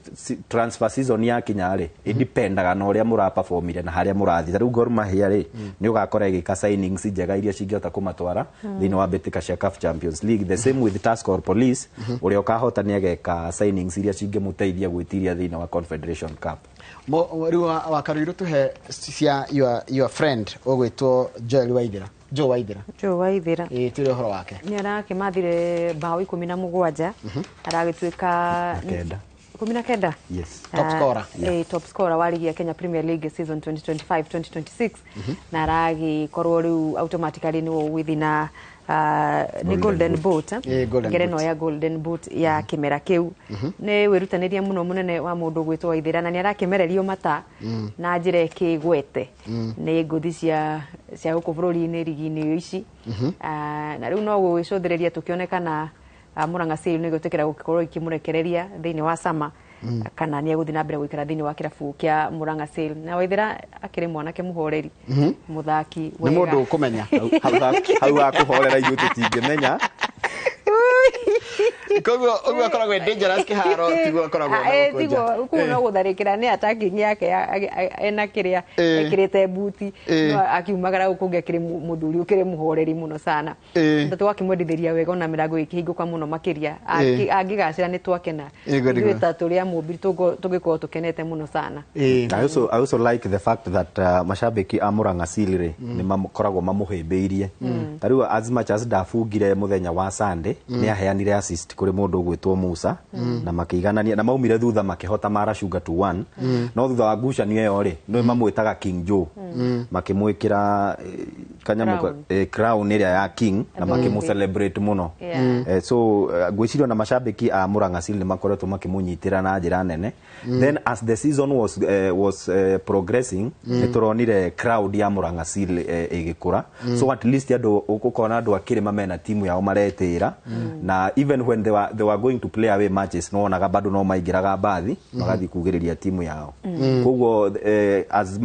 transfer season yakinya rĩ, ĩdependaga na ũrĩa mũraperformire na harĩa mũrathiĩ. Ta rĩu Gor Mahia rĩ, nĩ ũgakora ĩgĩka signings njega iria cingĩhota kũmatwara thĩinĩ wa mbĩtĩka cia CAF Champions League. The same with Tusker or Police, ũrĩa ũkahota nĩ ageka signings iria cingĩmũteithia gwĩtiria thĩinĩ wa Confederation Cup. Rĩu wa Karuiru, tuhe cia your friend ũgwĩtwo Joel Waithera, Joe Waithera. Joe Waithera. Ĩĩ, tũrĩ ũhoro wake. Nĩ arakĩmathire bao 17, aragĩtuĩka Na kenda. 19. Yes. Top scorer. Top scorer wa ligi ya Kenya Premier League season 2025-2026, na aragĩkorwo rĩu automatically nĩwe ũgũthiĩ na nĩ Golden Boot, eh? Golden Ngerenwa Boot. ya Golden Boot ya kĩmera kĩu. Nĩ wĩrutanĩria mũno mũnene wa mũndũ gwĩtwo Waithera, na nĩ arakĩmererio mata na njĩra ĩkĩgwete nĩ ngũthi cia gũkũ bũrũri-inĩ rigi-inĩ ici. Ah, na rĩu no gũgĩcũthĩrĩria tũkĩone kana Murang'a Seal nĩ gwĩtĩkĩra gũkorwo ikĩmũrekereria thĩinĩ wa sama, kana nĩ egũthiĩ na mbere gũikara thĩinĩ wa kĩrabu kĩa Murang'a Seal. Na Waithera akĩrĩ mwanake mũhoreri, mũthaki Nĩ wega. mũndũ ũkũmenya. Hau hakũhorera ithuĩ tũtingĩmenya. Koguo ũguo akoragwo e dangerous kĩharo tiguo akoragwo na gũkũ nja. Tiguo kũu no gũtharĩkĩra nĩ attacking yake ena kĩrĩa ekĩrĩte buti, no akiumagara gũkũ ũngĩ akĩrĩ mũthuri ũkĩrĩ mũhoreri mũno sana. Na twakĩmwendithĩria wega, ona mĩrango ĩkĩhingũka mũno makĩria. Angĩgacĩra nĩ twakena. Nĩguo. Ithuĩ ta tũrĩ a Mũmbi tũngĩkorwo tũkenete mũno sana. I also like the fact that mashabiki a Murang'a Seal rĩ, nĩ makoragwo mamũhĩmbĩirie. Ta rĩu, as much as ndabungire mũthenya wa Sunday, nĩ aheanire assist kũrĩ mũndũ ũgwĩtwo Musa na makĩiganania na maumire thutha makĩhota Mara Sugar 2-1. No thutha wa ngucanio ĩyo rĩ, nĩ mamwĩtaga King Joe, makĩmwĩkĩra kanyamũ Crown. Crown ĩrĩa ya King na makĩmũ celebrate mũno. So ngwĩciria ona mashabiki a Murang'a Seal nĩ makoretwo makĩmũnyitĩra na njĩra nene. Then as the season was progressing, nĩ tũronire crowd ya Murang'a Seal ĩgĩkũra. So at least andũ ũkona andũ a kĩrĩma mena timu yao maretĩĩra, na even when they were going to play away matches, no wonaga bado no maingĩraga mbathi magathiĩ kugĩrĩria timu yao. Koguo as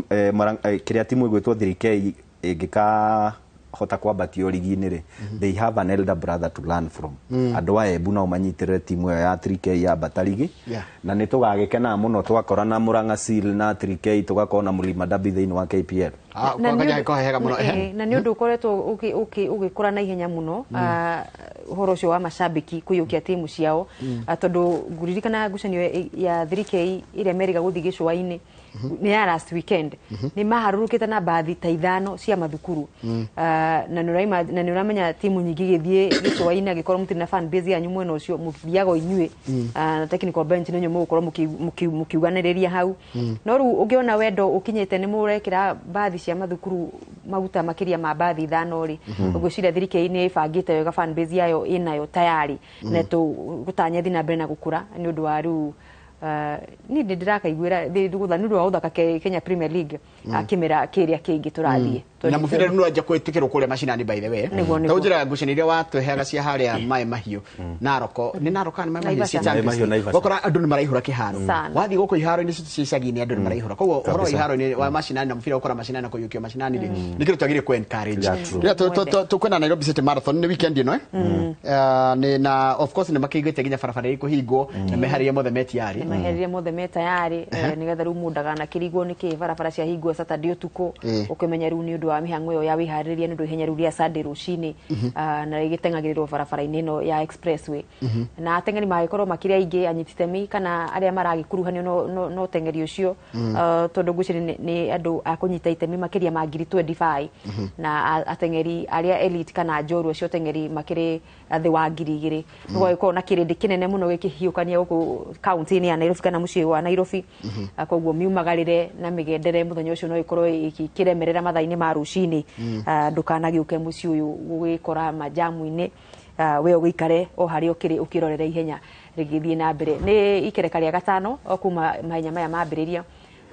kĩrĩa timu ĩgwĩtwo 3K ĩngĩka hota kwambatio rigi-inĩ rĩ, they have an elder brother to learn from. Andũ a Embu nao manyitĩrĩre timu ĩyo ya 3K yambata rigi. Na nĩ tũgagĩkenaga mũno twakora na Murang'a Seal na 3K, tũgakorwo na Mlima Derby thĩinĩ wa KPL. Ah, Na kwa nĩ kanya hega mũno. Na nĩ ũndũ ũkoretwo ũgĩkũra na ihenya mũno, ũhoro ũcio wa macambĩki kũiyũkia timu ciao. Tondũ ngũririkana ngucanio ya 3K ĩrĩa merĩga gũthiĩ gĩcũa-inĩ nĩ ya last weekend, nĩ maharũrũkĩte na mbathi ta ithano cia mathukuru. Na nĩ ũramenya timu nyingĩ igĩthiĩ gĩcũa-inĩ, angĩkorwo mũtirĩ na fan base yanyu mwena ũcio, mũthiaga o inyuĩ. Na technical bench nĩ inyuĩ mũgũkorwo mũkiuganĩrĩria hau. No rĩu ũngĩona wendo ũkinyĩte nĩ mũrekĩra mbathi cia mathukuru maguta makĩria ma mbathi ithano rĩ, ũgwĩciria 3K nĩ ĩbangĩte wega, fan base yayo ĩnayo tayari, na tũgũtanya thiĩ na mbere na gũkũra. Nĩ ũndũ wa rĩu niĩ nĩ ndĩrakaiguĩra nĩ ũndũ wa gũthaka Kenya Premier League kĩmera kĩrĩa kĩngĩ tũrathiĩ. Na mũbira rĩu nĩwanjia kwĩtĩkĩrwo kũrĩa macinani, by the way. Nĩguo. Ta ũnjĩraga ngucanio iria watweheaga cia harĩa Maĩ Mahiũ, Naroko, nĩ Narok kana Maĩ Mahiũ cia Naivasha. Champions Maĩ Mahiũ, League. Naivasha. Ũgakora andũ nĩ maraihũra kĩharo. Sana. Wathiĩ gũkũ iharo-inĩ cia icagi-inĩ, andũ nĩ maraihũra. Koguo ũhoro wa Kabisa. iharo-inĩ wa macinani na mũbira gũkora macinani na kũiyũkio macinani rĩ, nĩ kĩndũ twagĩrĩire kũ encourage. Yeah, true. Rĩrĩa tũkwenda Nairobi City Marathon nĩ weekend ĩno, eh? Nĩ na of course nĩ makĩiguĩte nginya barabara ĩkũhingwo na meharĩria mothe me tayari. Maherire mothe me tayari, nĩgetha rĩu mũndũ ndaganakĩrigwo nĩkĩ barabara ciahingwo Saturday ũtukũ. Ũkĩmenya rĩu nĩ ũndũ wa mĩhang'o ĩyo ya wĩharĩrĩria nĩ ũndũ ihenya rĩu rĩa Sunday rũcinĩ. Na rĩgĩteng'agĩrĩrwo barabara-inĩ ĩno ya expressway, na ateng'eri magĩkorwo makĩrĩ aingĩ, anyiti itemi kana arĩa maragĩkuruhanio no ũteng'eri ũcio. Tondũ ngwĩciria nĩ andũ a kũnyita itemi makĩria ma 25,000, na ateng'eri arĩa elite kana njorua cia ũteng'eri makĩrĩ thĩ wa 2,000. Nĩ gwagĩkorwo na kĩrĩndĩ kĩnene mũno gĩkĩhiũkania gũkũ kaunti-inĩ ya Nairobi kana mũciĩ wa Nairobi. Koguo miumagarĩre na mĩgendere mũthenya ũcio no ĩkorwo ĩkĩremerera mathaa-inĩ ma rũcinĩ. Ndũkanagĩũke mũciĩ ũyũ gũgĩkora majamu-inĩ. We ũgĩikare o harĩa ũkĩrĩ ũkĩrorera ihenya rĩgĩthiĩ na mbere. Nĩ ikereka rĩa gatano o kuma mahenya maya mambĩrĩria.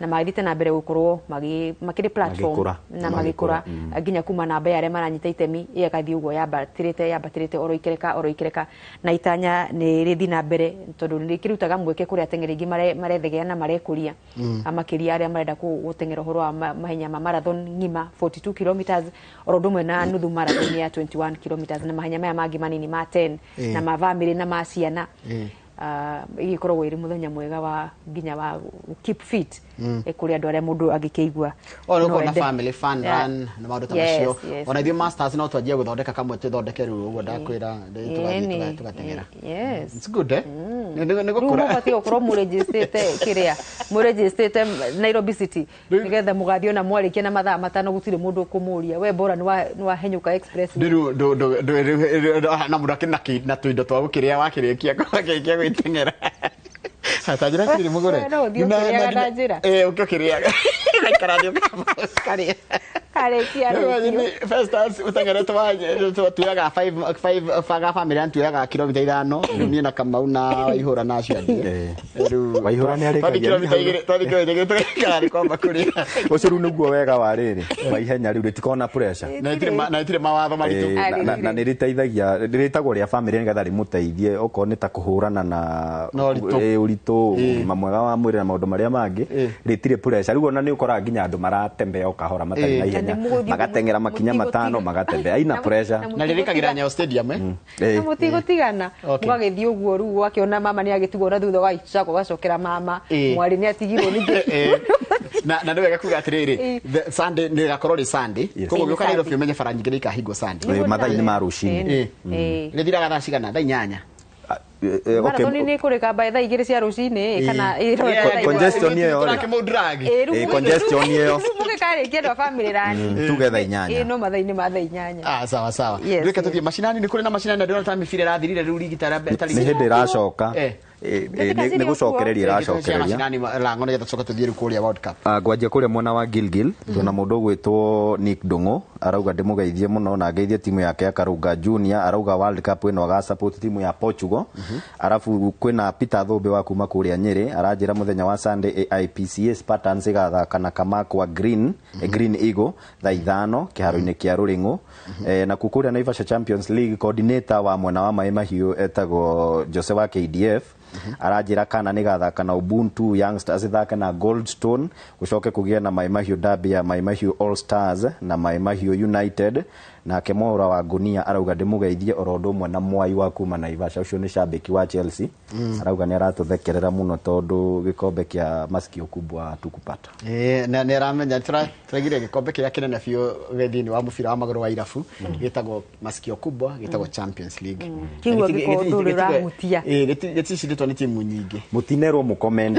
Na magĩthiĩte na mbere gũkorwo makĩrĩ platform Magĩkũra. na magĩkũra nginya kuma namba ya arĩa maranyita itemi ĩgathiĩ ũguo yambatĩrĩte yambatĩrĩte oro ikereka oro ikereka, na itanya nĩ rĩthiĩ na mbere tondũ nĩ rĩkĩrutaga mweke kũrĩ ateng'eri aingĩ marethegea na marekũria, makĩria arĩa marenda gũteng'era ũhoro wa mahenya ma marathon ng'ima 42 kilometers oro ũndũ ũmwe na nuthu marathon ya 21 kilometers na mahenya maya mangĩ manini ma 10 na ma family na ma ciana. Ĩgĩkoragwo ĩrĩ mũthenya mwega wa nginya wa keep fit kũrĩ andũ arĩa mũndũ angĩkĩigua O no nĩ na ende. family fun run na maũndũ ta Yes, macio. yes. Ona ithuĩ masters no twanjie gũthondeka kamwe, twĩthondeke rĩu ũguo ndakwĩra, tũgathiĩ tũgateng'era. It's good, eh? Nĩ Rĩu gũkũra. mũbatiĩ gũkorwo mũrĩnjĩstĩte kĩrĩa mũrĩnjĩstĩte Nairobi City nĩgetha mũgathiĩ ona mwarĩkia na mathaa 5 gũtirĩ mũndũ ũkũmũria we bora nĩ wahenyũka express. Rĩu na mũndũ akĩrĩ na tũindo twa gũkĩrĩa wakĩrĩkia wakĩrĩkia gwĩteng'era. Tanjĩra atĩrĩrĩ mũgũre. We no ũthiĩ ũkĩrĩaga na njĩra. Ĩ, ũkĩ ũkĩrĩaga. Ũgaikara thĩ ũkarĩa. Karĩkia rũciũ. Festus ũteng'erete tuoyaga 5 ga family run, tuoyaga kilomita 5 rĩu niĩ na Kamau na Waihũra na acio angĩ. Rĩu Waihũra nĩ arĩkagia twathiĩ kilomita 2, twathiĩ kilomita 2 tũgaikara thĩ kwamba kũrĩa. Ũcio rĩu nĩguo wega wa rĩrĩ wa ihenya rĩu rĩtikoragwo na pressure. Na itirĩ mawatho maritũ. Na nĩ rĩteithagia, rĩtagwo rĩa family nĩgetha rĩmũteithie okorwo nĩ ta kũhũrana na Na ũritũ. Ũritũ, ũgima mwega wa mwĩrĩ na maũndũ marĩa mangĩ. Rĩtirĩ pressure rĩu, ona nĩ ũkoraga nginya andũ maratembea o kahora matarĩ na ihenya, Na nĩ mũgũthiĩ magateng'era makinya 5 magatembea aina pressure. Na rĩrĩkagĩra Nyayo Stadium, eh? Na mũtigũtigana, Okay. mũgagĩthiĩ ũguo rĩu wakĩona mama nĩ agĩtigwo na thutha ũgagĩcoka ũgacokera mama, mwarĩ nĩ atigirwo ningĩ. Na nĩ wega kuga atĩrĩrĩ, the Sunday nĩ ĩgakorwo rĩ Sunday, Yes. koguo Ĩĩ, gĩũka Nairobi Sunday. ũmenye bara nyingĩ nĩ ikahingwo Sunday. Mathaa-inĩ ma rũcinĩ. Rĩthiraga thaa cigana? Thaa 8? Okay. Marathon nĩ ĩkũrĩka mbae thaa 2 cia rũcinĩ kana ĩrorete thaa Congestion ĩyo rĩ. Tũrakĩmũdrag. Ĩ, rĩu Congestion ĩyo. Rĩu mũgĩkarĩkia andũ a family run. Tuge thaa 8. Ĩ, no mathaa-inĩ ma thaa 8. Ah, sawa sawa. Yes, Reke yes. tũthiĩ macinani, nĩ kũrĩ na macinani na ndĩrona ta mĩbira ĩrathirire rĩu rigi ta Nĩ hĩndĩ ĩracoka. Mbĩtĩka Nĩ cirĩ gũcokereria ĩracokereria. Macinani lango nĩgetha tũcoke tũthiĩ rĩu kũrĩa World Cup. Ngwanjia kũrĩa mwena wa Gilgil, twĩna mũndũ ũgwĩtwo Nick Ndung'u, arauga ndĩmũgeithie mũno na ngeithie timu yake ya Karunga Junior, arauga World Cup ĩno aga support timu ya Portugal. Arabu kwĩna Peter Thũmbĩ wa kuma kũrĩa Nyĩrĩ, aranjĩra mũthenya wa Sunday AIPCA Spartans ĩgathaka na Kamakwa Green Eagle thaa 5 kĩharo-inĩ kĩa Rũrĩng'ũ. Nakuo kũrĩa Naivasha Champions League, coordinator wa mwena wa Maĩ Mahiũ etagwo Jose wa KDF, aranjĩra kana nĩ gathaka na Ubuntu Youngsters ĩthake na Goldstone, gũcoke kũgĩe na Maĩ Mahiũ derby ya Maĩ Mahiũ All Stars na Maĩ Mahiũ United. Nake Mwaũra wa Ngunia arauga ndĩmũgeithie oro ũndũ ũmwe na Mwai wa kuma Naivasha, ũcio nĩ shabiki wa Chelsea, arauga nĩ aratũthekerera mũno tondũ gĩkombe kĩa masikio kubwa hatukupata. Ĩĩ, na nĩ aramenya tũraigire gĩkombe kĩrĩa kĩnene biũ thĩinĩ wa mũbira wa magũrũ wa irabu gĩtagwo masikio kubwa, gĩtagwo Champions League. Kĩu Na angĩkorwo ndũrĩ ũrahutia. Ĩĩ, gĩticindĩtwo nĩ timu nyingĩ. Mũtinerwo mũcomment.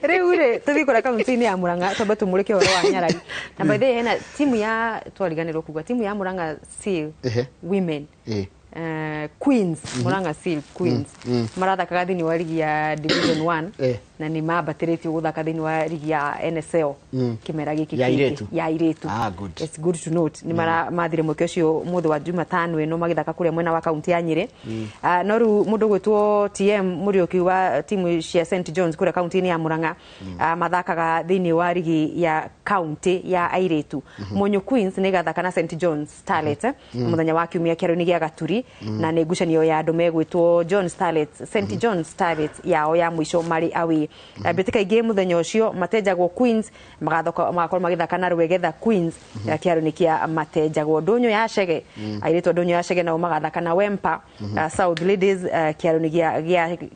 Rĩu rĩ tũthiĩ kũrĩa kaunti-inĩ ya Murang'a twambe tũmũrĩke ũhoro wa nyarari, na by the way hena timu ya twariganĩrwo kuga timu ya Murang'a Seal Women, Queens, Murang'a Seal Queens marathakaga thĩinĩ wa ligi ya Division 1 na nĩ mambatĩrĩtio gũthaka thĩinĩ wa ligi ya NSL kĩmera gĩkĩ Ya kĩngĩ. airĩtu? Ya airĩtu. Ah, good. It's good to note nĩ mathire mweke ũcio mũthĩ wa Jumatano ĩno magĩthaka kũrĩa mwena wa kaunti ya Nyĩrĩ. No rĩu mũndũ ũgwĩtwo TM Mũriũki wa timu cia St John's kũrĩa kaunti-inĩ ya Murang'a, mathakaga thĩinĩ wa ligi ya kaunti ya airĩtu. Mũnyũ Queens nĩ ĩgathaka na St John's Starlet mũthenya wa kiumia kĩaro-inĩ gĩa Gaturi, na nĩ ngucanio ya andũ megwĩtwo John Starlets, St John Starlets yao ya mũico marĩ away. Mbĩtĩka ingĩ mũthenya ũcio, Matenjagwo Queens magakorwo magĩthaka na Rwegetha Queens kĩharo-inĩ kĩa Matenjagwo. Ndũnyũ ya Chege, airĩtu a Ndũnyũ ya Chege nao magathaka na Wempa South Ladies kĩharo-inĩ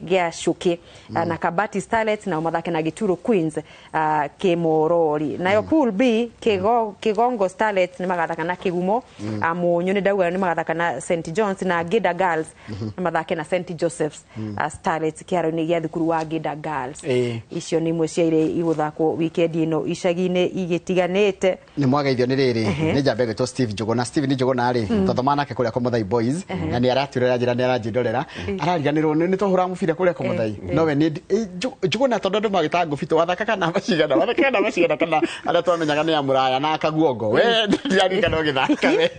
gĩa Cuki, na Kabati Starlets nao mathake na Gĩturo Queens Kĩmorori. Nayo Pool B, Kĩgongo Starlets nĩ magathaka na Kĩgumo, Mũnyũ nĩ ndauga nĩ magathaka na St John's, na Ngĩnda Girls nĩ mathake na St Joseph's Starlets kĩharo-inĩ gĩa thukuru wa Ngĩnda Girls. Icio nĩ imwe cia iria igũthakwo weekend ĩno icagi-inĩ igĩtiganĩte. Nĩ mwageithio nĩ rĩrĩ nĩ njamba ĩgwĩtwo Steve Njũgũna. Steve nĩ Njũgũna rĩ, twathoma nake kũrĩa Komothai Boys, na nĩ aratwĩrora njĩra nĩ aranjĩndorera arariganĩrwo nĩ twahũraga mũbira kũrĩa Komothai nowe nĩ Njũgũna, tondũ andũ magĩtaga ngũbitũ wathakaga namba cigana, wathakaga namba cigana, kana arĩa twamenyaga nĩ ya mũraya na akaguongo, we ndiaririkana ũgĩthaka we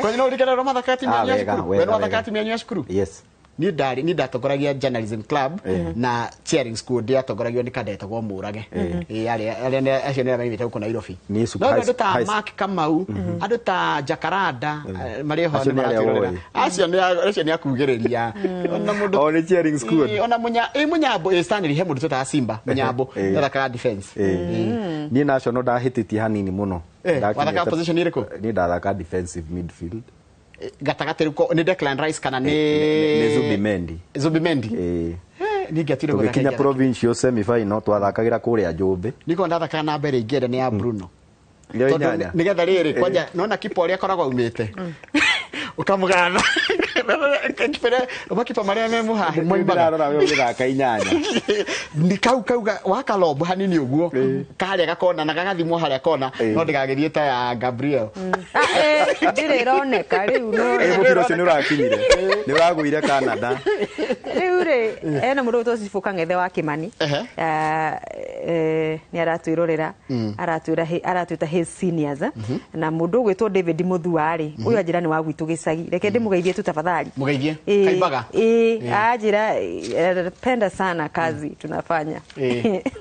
kwanyu no ũririkana ũrĩa mathakaga timu Ah, yanyu ya wega, cukuru? We wega, nĩ wathakaga wega. timu yanyu ya cukuru? Yes. Niĩ ndarĩ, niĩ ndatongoragia journalism club na cheering squad yatongoragio nĩ kandetagwo Mũrage. Ĩĩ, arĩa acio nĩ arĩa maimĩte gũkũ Nairobi. Niĩ No andũ ta Mark Kamau, andũ ta Jacaranda, marĩ ho Acio nĩ nĩ arĩa maratwĩrorera. woĩ. Acio nĩ akugĩrĩria. Ona mũndũ O nĩ cheering squad. Ĩĩ, ona ĩ Mũnyambo, ĩ Stanley, he mũndũ twĩtaga Simba Mũnyambo, nĩathakaga defense. Niĩ national ndahĩtĩtie hanini mũno. Wathakaga position ĩrĩkũ? Niĩ ndathaka defensive midfield. Gatagatĩ rĩu nĩ Declan Rice kana nĩ Nĩ Zubimendi. Zubimendi. Niĩ ngĩatuire gũthaka Tũgĩkinya ingĩathaka. Provincial semi final twathakagĩra kũrĩa Njũmbĩ. Niko ndathakaga namba ĩrĩa ingĩenda nĩ ya Bruno. Ĩrĩa Tondũ inyanya. nĩgetha rĩrĩ kwanja nona kipa ũrĩa akoragwo aumĩte ũkamũgatha makipa marĩa me mũhahe moimaga. Ndĩrarora we ũgĩthaka inyanya. Nĩ kau kau wakalombo hanini ũguo karĩa gakona na gagathimwo harĩa kona, no ndĩgagĩthiĩ ta ya Gabriel. Ndirĩ ĩroneka rĩu no Ĩ, mũbira ũcio nĩ ũrakinyire, nĩ ũragũire Canada. Rĩu rĩ, ena mũndũ ũgwĩtwo Cibũ Kang'ethe wa Kĩmani. Nĩ aratwĩrorera, aratwĩra aratwĩta his seniors, na mũndũ ũgwĩtwo David Mũthua rĩ, ũyũ anjĩra nĩ wa gwitũ gĩcagi, reke ndĩmũgeithie tu tafadhali. Mũgeithie? Kaimbaga? Ĩĩ, anjĩra penda sana kazi tunafanya.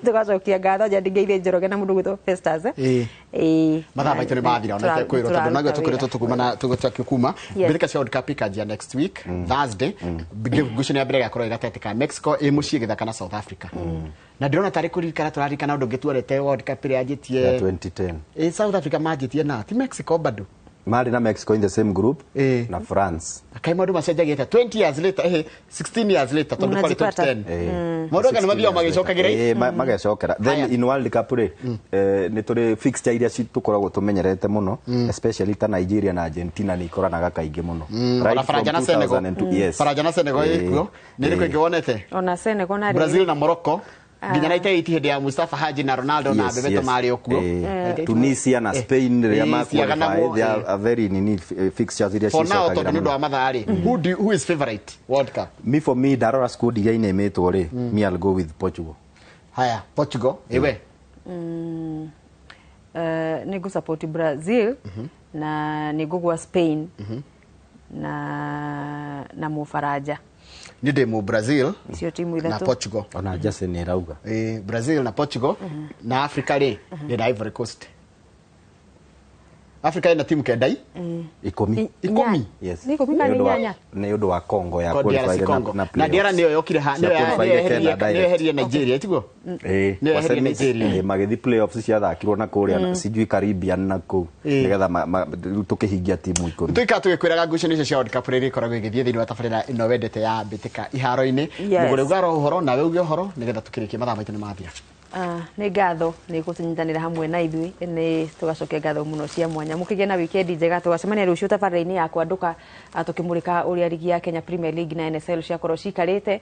Tũgacokia ngatho nja ndingeithie Njoroge na mũndũ ũgwĩtwo Festus. Ĩĩ. Mathaa maitũ nĩ mathira, ona kwĩrwo tondũ noguo tũkoretwo tũkuma na tũgĩtua Yes. mbĩtĩka cia World Cup ikanjia next week Thursday. Ngucanio ya mbere ĩgakorwo ĩ gatagatĩ ka Mexico ĩ mũciĩ gĩthaka na South Africa, na ndĩrona tarĩ kũririkana tũraririkana ũndũ ũngĩ tuorete World Cup ĩrĩa Ya yanjĩtie 2010. Ĩ, South Africa manjĩtie na ti Mexico bado? Marĩ na Mexico in the same group na France. Kaĩ maũndũ macenjagia atĩa 20 years later, 16 years later, tondũ kwarĩ Mnajipata. 2010 maũndũ anga nĩ mathiaga magĩcokagĩra. Magecokera. Haya. Then in World Cup rĩ, nĩ tũrĩ fixture iria tũkoragwo tũmenyerete mũno, especially ta Nigeria na Argentina nĩ ikoranaga kaingĩ mũno. Ona Right from Faranja na Senegal. 2002, yes. Faranja na Senegal ĩkuo. Nĩ ĩrĩkũ ĩngĩ wonete? Ona Senegal na Brazil na Morocco nginya 98 hĩndĩ ya Mustafa Haji na Ronaldo na Bebeto marĩ o kuo. Tunisia na Spain rĩrĩa ma ciaganagwo, qualify, they are a very nini fixtures iria For now, cicokagĩra tondũ nĩ ũndũ mũno. wa mathaa rĩ, who is favorite World Cup? Me, for me, ndarora squad iria inemĩtwo rĩ, me, I'll go with Portugal. Haya, Portugal iwe. Nĩ ngũ support Brazil na nĩ ngũgwa Spain na Mũfaranja. Nĩ ndĩ mu Brazil Icio timu na ithatũ. Portugal. Ona Jesse nĩ ĩrauga. Brazil na Portugal. Na Africa rĩ, ndĩ na Ivory Coast. Africa ĩna timu kenda i 10. 10. Yes. Nĩ 10 kana Nĩ ũndũ wa- inyanya? Nĩ ũndũ wa Congo ya Ko DRC qualified Congo na na playoffs. DR nĩyo yokire ha Cia nĩyo qualified yeherie Kenya nĩyo direct. yeherie Nigeria, tiguo? Ĩĩ, Nĩyo kwa yeherie semis, Nigeria. Magĩthiĩ playoffs ciathakirwo na kũrĩa sijui Caribbean na kũu nĩgetha rĩu tũkĩhingia timu 10. Tuikara tũgĩkwĩraga ngucanio icio cia World Cup rĩrĩa ikoragwo igĩthiĩ thĩinĩ wa tabarĩra ĩno wendete ya mbĩtĩka iharo-inĩ. Yes. Mũgũre ugaro ũhoro nawe uge ũhoro nĩgetha tũkĩrĩkie, mathaa maitũ nĩ mathira. Nĩ ngatho nĩ gũtũnyitanĩra hamwe na ithuĩ, nĩ tũgacokia ngatho mũno cia mwanya, mũkĩgĩa na wikendi njega, tũgacemania rũciũ tabarĩra-inĩ ya kwandũka, tũkĩmũrĩka ũrĩa rigi ya Kenya Premier League na NSL ciakorwo cikarĩte,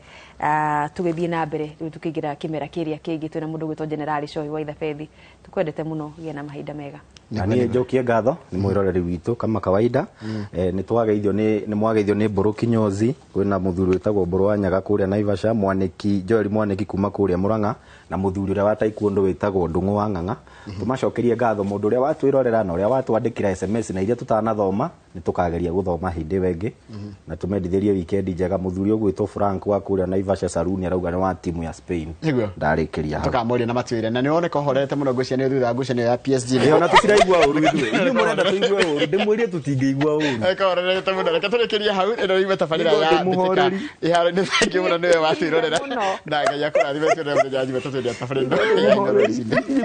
tũgĩthiĩ na mbere rĩu tũkĩingĩra kĩmera kĩrĩa kĩngĩ twĩna mũndũ ũgwĩtwo Generali Cohi wa Ithabethi. Tũkwendete mũno, gĩa na mahinda mega. Na niĩ njokie ngatho nĩ mwĩroreri witũ kama kawaida. Nĩ twageithio nĩ mwageithio nĩ Mbũrũ Kinyozi, kwĩna mũthuri wĩtagwo Mbũrũ wa Nyaga kũrĩa Naivasha, Mwanĩki Joel Mwanĩki kuma kũrĩa Mũrang'a, na mũthuri ũrĩa wa taekwondo wĩtagwo Ndung'u wa Ng'ang'a. Tũmacokerie ngatho mũndũ ũrĩa watwĩrorera na ũrĩa watwandĩkĩra SMS, na iria tũtanathoma nĩ tũkageria gũthoma hĩndĩ ĩyo ĩngĩ, na tũmendithĩrie wikendi njega. Mũthuri ũgwĩtwo Frank wa kũrĩa Naivasha Saruni arauga nĩ wa timu ya Spain. Nĩguo. Ndarĩkĩria hau. Tũkamũria na matuĩre na nĩ woneka ũhorete mũno ngucanio thutha wa ngucanio ya PSG. Ĩ, ona tũtiraigua ũru ithuĩ, inyuĩ mũrenda tũigue ũru, ndĩmwĩrie tũtingĩigua ũru. Ĩka mũno, reke tũrĩkĩrie hau. Ĩno ima tabarĩra Nĩguo ya mbĩtĩka ndĩmũhoreri. iharo-inĩ. Thank you mũno nĩwe watwĩrorera Mũno. na Ngai akũrathime. Tuone mũthenya wa Jumatatũ hĩndĩ ya tabarĩra ĩno ya Inooro.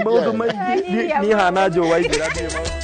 Maũndũ maingĩ niĩ hana njũa ingĩra.